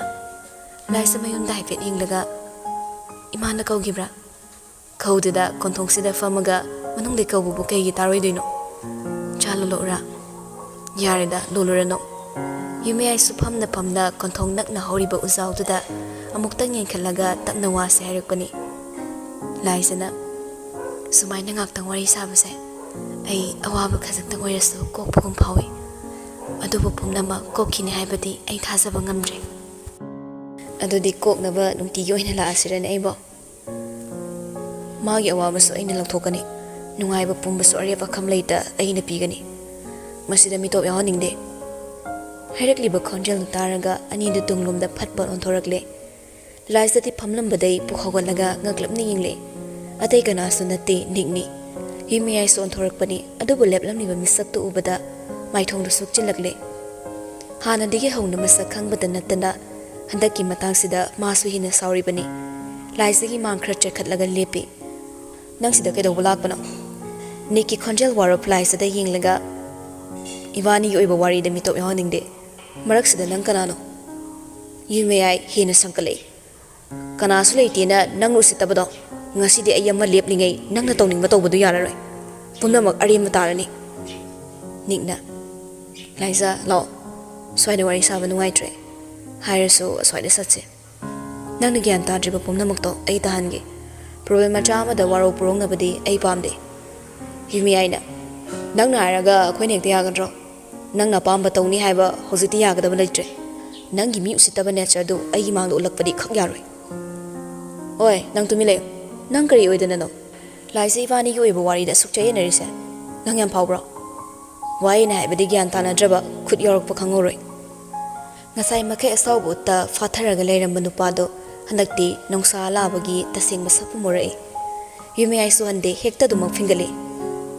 ꯂꯥꯏꯁꯥ ꯃꯌꯨꯝꯗ ꯍꯥꯏꯐꯦꯠ ꯌꯦꯡꯂꯒ, "ꯏꯃꯥꯅ ꯀꯧꯈꯤꯕ꯭ꯔꯥ?" "ꯀꯧꯗꯦꯗ, ꯀꯣꯟꯊꯣꯡꯁꯤꯗ ꯐꯝꯃꯒ ꯃꯅꯨꯡꯗꯩ ꯀꯧꯕꯕꯨ ꯀꯩꯒꯤ ꯇꯥꯔꯣꯏꯗꯣꯏꯅꯣ?" ꯂꯣꯜꯂꯛꯎꯔꯥ? ꯌꯥꯔꯦꯗ, ꯂꯣꯜꯂꯨꯔꯅꯨ꯫ ꯌꯨꯝꯌꯥꯏꯁꯨ ꯐꯝꯅ ꯐꯝꯅ ꯀꯣꯟꯊꯣꯡ ꯅꯛꯅ ꯍꯧꯔꯤꯕ ꯎꯖꯥꯎꯗꯨꯗ ꯑꯃꯨꯛꯇꯪ ꯌꯦꯡꯈꯠꯂꯒ ꯇꯞꯅ ꯋꯥꯁꯦ ꯍꯥꯏꯔꯛꯄꯅꯤ꯫ ꯂꯥꯏꯖꯅ, "ꯁꯨꯃꯥꯏꯅ ꯉꯥꯛꯇꯪ ꯋꯥꯔꯤ ꯁꯥꯕꯁꯦ ꯑꯩ ꯑꯋꯥꯕ ꯈꯖꯤꯛꯇꯪ ꯑꯣꯏꯔꯁꯨ ꯀꯣꯛꯄꯒꯨꯝ ꯐꯥꯎꯏ꯫ ꯑꯗꯨꯕꯨ ꯄꯨꯝꯅꯃꯛ ꯀꯣꯛꯈꯤꯅꯤ ꯍꯥꯏꯕꯗꯤ ꯑꯩ ꯊꯥꯖꯕ ꯉꯝꯗ꯭ꯔꯦ꯫ ꯑꯗꯨꯗꯤ ꯀꯣꯛꯅꯕ ꯅꯨꯡꯇꯤꯒꯤ ꯑꯣꯏꯅ ꯂꯥꯛꯑꯁꯤꯔꯅꯦ ꯑꯩꯕꯣ? ꯃꯥꯒꯤ ꯑꯋꯥꯕꯁꯨ ꯑꯩꯅ ꯂꯧꯊꯣꯛꯀꯅꯤ, ꯅꯨꯡꯉꯥꯏꯕ ꯄꯨꯝꯕꯁꯨ ꯑꯔꯦꯞ ꯑꯈꯝ ꯂꯩꯇ ꯑꯩꯅ ꯄꯤꯒꯅꯤ꯫ ꯃꯁꯤꯗ ꯃꯤꯇꯣꯞ ꯌꯥꯎꯍꯟꯅꯤꯡꯗꯦ꯫" ꯍꯥꯏꯔꯛꯂꯤꯕ ꯈꯣꯟꯖꯦꯜꯗꯨ ꯇꯥꯔꯒ ꯑꯅꯤꯗꯨ ꯇꯨꯡꯂꯣꯝꯗ ꯐꯠ ꯐꯠ ꯑꯣꯟꯊꯣꯔꯛꯂꯦ꯫ ꯂꯥꯏꯖꯗꯤ ꯐꯝꯂꯝꯕꯗꯩ ꯄꯨꯛ ꯍꯧꯒꯠꯂꯒ ꯉꯛꯂꯞꯅ ꯌꯦꯡꯂꯦ꯫ ꯑꯇꯩ ꯀꯅꯥꯁꯨ ꯅꯠꯇꯦ, ꯅꯤꯛꯅꯤ꯫ ꯌꯨꯝꯃꯤꯌꯥꯏꯁꯨ ꯑꯣꯟꯊꯣꯔꯛꯄꯅꯤ, ꯑꯗꯨꯕꯨ ꯂꯦꯞꯂꯝꯂꯤꯕ ꯃꯤꯁꯛꯇꯨ ꯎꯕꯗ ꯃꯥꯏꯊꯣꯡꯗꯨ ꯁꯨꯛꯆꯤꯜꯂꯛꯂꯦ꯫ ꯍꯥꯟꯅꯗꯒꯤ ꯍꯧꯅ ꯃꯁꯛ ꯈꯪꯕꯗ ꯅꯠꯇꯅ ꯍꯟꯗꯛꯀꯤ ꯃꯇꯥꯡꯁꯤꯗ ꯃꯥꯁꯨ ꯍꯦꯟꯅ ꯁꯥꯎꯔꯤꯕꯅꯤ꯫ ꯂꯥꯏꯖꯒꯤ ꯃꯥꯡ ꯈꯔ ꯆꯦꯈꯠꯂꯒ ꯂꯦꯞꯄꯤ꯫ "ꯅꯪ ꯁꯤꯗ ꯀꯩꯗꯧꯕ ꯂꯥꯛꯄꯅꯣ?" ꯅꯤꯛꯀꯤ ꯈꯣꯟꯖꯦꯜ ꯋꯥꯔꯞ ꯂꯥꯏꯖꯗ ꯌꯦꯡꯂꯒ, "ꯏꯕꯥꯅꯤꯒꯤ ꯑꯣꯏꯕ ꯋꯥꯔꯤꯗ ꯃꯤꯇꯣꯞ ꯌꯥꯎꯍꯟꯅꯤꯡꯗꯦ꯫ ꯃꯔꯛꯁꯤꯗ ꯅꯪ ꯀꯅꯥꯅꯣ?" ꯌꯨꯝꯃꯌꯥꯏ ꯍꯦꯟꯅ ꯁꯪꯀꯠꯂꯛꯏ꯫ "ꯀꯅꯥꯁꯨ ꯂꯩꯇꯦꯅ ꯅꯪꯅ ꯎꯁꯤꯠꯇꯕꯗꯣ ꯉꯁꯤꯗꯤ ꯑꯩ ꯑꯃ ꯂꯦꯞꯂꯤꯉꯩ ꯅꯪꯅ ꯇꯧꯅꯤꯡꯕ ꯇꯧꯕꯗꯨ ꯌꯥꯔꯔꯣꯏ꯫ ꯄꯨꯝꯅꯃꯛ ꯑꯔꯦꯝꯕ ꯇꯥꯔꯅꯤ꯫" ꯅꯤꯛꯅ, "ꯂꯥꯏꯖ, ꯂꯥꯛꯑꯣ꯫ ꯁ꯭ꯋꯥꯏꯗ ꯋꯥꯔꯤ ꯁꯥꯕ ꯅꯨꯡꯉꯥꯏꯇ꯭ꯔꯦ꯫" ꯍꯥꯏꯔꯁꯨ ꯑꯁ꯭ꯋꯥꯏꯗ ꯆꯠꯁꯦ꯫ "ꯅꯪꯅ ꯒ꯭ꯌꯥꯟ ꯇꯥꯗ꯭ꯔꯤꯕ ꯄꯨꯝꯅꯃꯛꯇꯣ ꯑꯩ ꯇꯥꯍꯟꯒꯦ꯫ ꯄ꯭ꯔꯣꯕ꯭ꯂꯦꯝ ꯃꯆꯥ ꯑꯃꯗ ꯋꯥꯔꯧ ꯄꯨꯔꯧꯅꯕꯗꯤ ꯑꯩ ꯄꯥꯝꯗꯦ꯫" ꯌꯨꯝꯃꯤꯌꯥꯏꯅ, "ꯅꯪꯅ ꯍꯥꯏꯔꯒ ꯑꯩꯈꯣꯏꯅ ꯍꯦꯛꯇ ꯌꯥꯒꯗ꯭ꯔꯣ? ꯅꯪꯅ ꯑꯄꯥꯝꯕ ꯇꯧꯅꯤ ꯍꯥꯏꯕ ꯍꯧꯖꯤꯛꯇꯤ ꯌꯥꯒꯗꯕ ꯂꯩꯇ꯭ꯔꯦ꯫ ꯅꯪꯒꯤ ꯃꯤ ꯎꯁꯤꯠꯇꯕ ꯅꯦꯆꯔꯗꯨ ꯑꯩꯒꯤ ꯃꯥꯡꯗ ꯎꯠꯂꯛꯄꯗꯤ ꯈꯛ ꯌꯥꯔꯣꯏ꯫" "ꯑꯣꯏ, ꯅꯪ ꯇꯨꯃꯤꯟ ꯂꯩꯌꯨ꯫ ꯅꯪ ꯀꯔꯤ ꯑꯣꯏꯗꯅꯅꯣ? ꯂꯥꯏꯖ ꯏꯕꯥꯅꯤꯒꯤ ꯑꯣꯏꯕ ꯋꯥꯔꯤꯗ ꯑꯁꯨꯛ ꯆꯌꯦꯠꯅꯔꯤꯁꯦ? ꯅꯪ ꯌꯥꯝ ꯐꯥꯎꯕ꯭ꯔꯣ? ꯋꯥꯍꯩꯅ ꯍꯥꯏꯕꯗꯤ ꯒ꯭ꯌꯥꯟ ꯇꯥꯅꯗ꯭ꯔꯕ ꯈꯨꯠ ꯌꯥꯎꯔꯛꯄ ꯈꯪꯍꯧꯔꯣꯏ꯫" ꯉꯁꯥꯏ ꯃꯈꯩ ꯑꯁꯥꯎꯕ ꯎꯠꯇ ꯐꯥꯊꯔꯒ ꯂꯩꯔꯝꯕ ꯅꯨꯄꯥꯗꯣ ꯍꯟꯗꯛꯇꯤ ꯅꯨꯡꯁꯥ ꯂꯥꯕꯒꯤ ꯇꯁꯦꯡꯕ ꯁꯛꯐꯝ ꯎꯔꯛꯏ꯫ ꯌꯨꯝꯃꯌꯥꯏꯁꯨ ꯍꯟꯗꯦ, ꯍꯦꯛꯇ ꯑꯗꯨꯃꯛ ꯐꯤꯡꯒꯠꯂꯤ꯫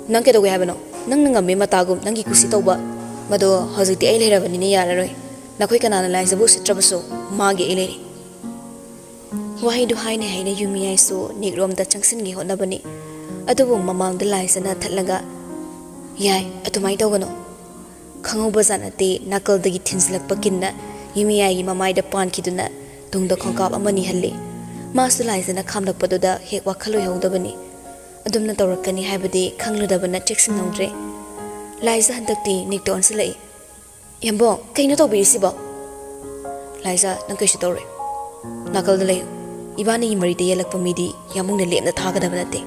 "ꯅꯪ ꯀꯩꯗꯧꯒꯦ ꯍꯥꯏꯕꯅꯣ? ꯅꯪꯅ ꯉꯝꯃꯦ ꯃꯇꯥꯒꯨꯝ ꯅꯪꯒꯤ ꯀꯨꯁꯤ ꯇꯧꯕ꯫ ꯃꯗꯣ ꯍꯧꯖꯤꯛꯇꯤ ꯑꯩ ꯂꯩꯔꯕꯅꯤꯅ ꯌꯥꯔꯔꯣꯏ꯫ ꯅꯈꯣꯏ ꯀꯅꯥꯅ ꯂꯥꯏꯖꯕꯨ ꯎꯁꯤꯠꯇ꯭ꯔꯕꯁꯨ ꯃꯥꯒꯤ ꯑꯩ ꯂꯩꯔꯤ꯫" ꯋꯥꯍꯩꯗꯨ ꯍꯥꯏꯅ ꯍꯥꯏꯅ ꯌꯨꯝꯃꯤꯌꯥꯏꯁꯨ ꯅꯤꯛꯔꯣꯝꯗ ꯆꯪꯁꯤꯟꯒꯦ ꯍꯣꯠꯅꯕꯅꯤ꯫ ꯑꯗꯨꯕꯨ ꯃꯃꯥꯡꯗ ꯂꯥꯏꯖꯅ ꯊꯠꯂꯒ, "ꯌꯥꯏ, ꯑꯗꯨꯃꯥꯏꯅ ꯇꯧꯒꯅꯨ꯫" ꯈꯪꯍꯧꯕ ꯖꯥꯠ ꯅꯠꯇꯦ, ꯅꯥꯀꯜꯗꯒꯤ ꯊꯤꯟꯖꯤꯜꯂꯛꯄ ꯀꯤꯟꯅ ꯌꯨꯝꯃꯤꯌꯥꯏꯒꯤ ꯃꯃꯥꯏꯗ ꯄꯥꯟꯈꯤꯗꯨꯅ ꯇꯨꯡꯗ ꯈꯣꯡꯀꯥꯞ ꯑꯃꯅꯤ ꯍꯜꯂꯤ꯫ ꯃꯥꯁꯨ ꯂꯥꯏꯖꯅ ꯈꯥꯝꯂꯛꯄꯗꯨꯗ ꯍꯦꯛ ꯋꯥꯈꯜ ꯑꯣꯏꯍꯧꯗꯕꯅꯤ꯫ ꯑꯗꯨꯝꯅ ꯇꯧꯔꯛꯀꯅꯤ ꯍꯥꯏꯕꯗꯤ ꯈꯪꯂꯨꯗꯕꯅ ꯆꯦꯛꯁꯤꯟꯍꯧꯗ꯭ꯔꯦ꯫ ꯂꯥꯏꯖꯥ ꯍꯟꯗꯛꯇꯤ ꯅꯤꯛꯇ ꯑꯣꯟꯁꯤꯜꯂꯛꯏ꯫ ꯌꯥꯝꯕꯨꯡ, ꯀꯩꯅꯣ ꯇꯧꯕꯤꯔꯤꯁꯤꯕꯣ? ꯂꯥꯏꯖꯥ, ꯅꯪ ꯀꯩꯁꯨ ꯇꯧꯔꯣꯏ꯫ ꯅꯥꯀꯜꯗ ꯂꯩꯌꯨ꯫ ꯏꯕꯥꯅꯤꯒꯤ ꯃꯔꯤꯗ ꯌꯦꯜꯂꯛꯄ ꯃꯤꯗꯤ ꯌꯥꯝꯕꯨꯡꯅ ꯂꯦꯝꯅ ꯊꯥꯒꯗꯕ ꯅꯠꯇꯦ꯫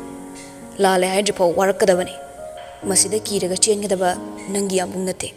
ꯂꯥꯜꯂꯦ ꯍꯥꯏꯗ꯭ꯔꯤꯐꯥꯎ ꯋꯥꯔꯛꯀꯗꯕꯅꯤ꯫ ꯃꯁꯤꯗ ꯀꯤꯔꯒ ꯆꯦꯟꯒꯗꯕ ꯅꯪꯒꯤ ꯌꯥꯝꯕꯨꯡ ꯅꯠꯇꯦ꯫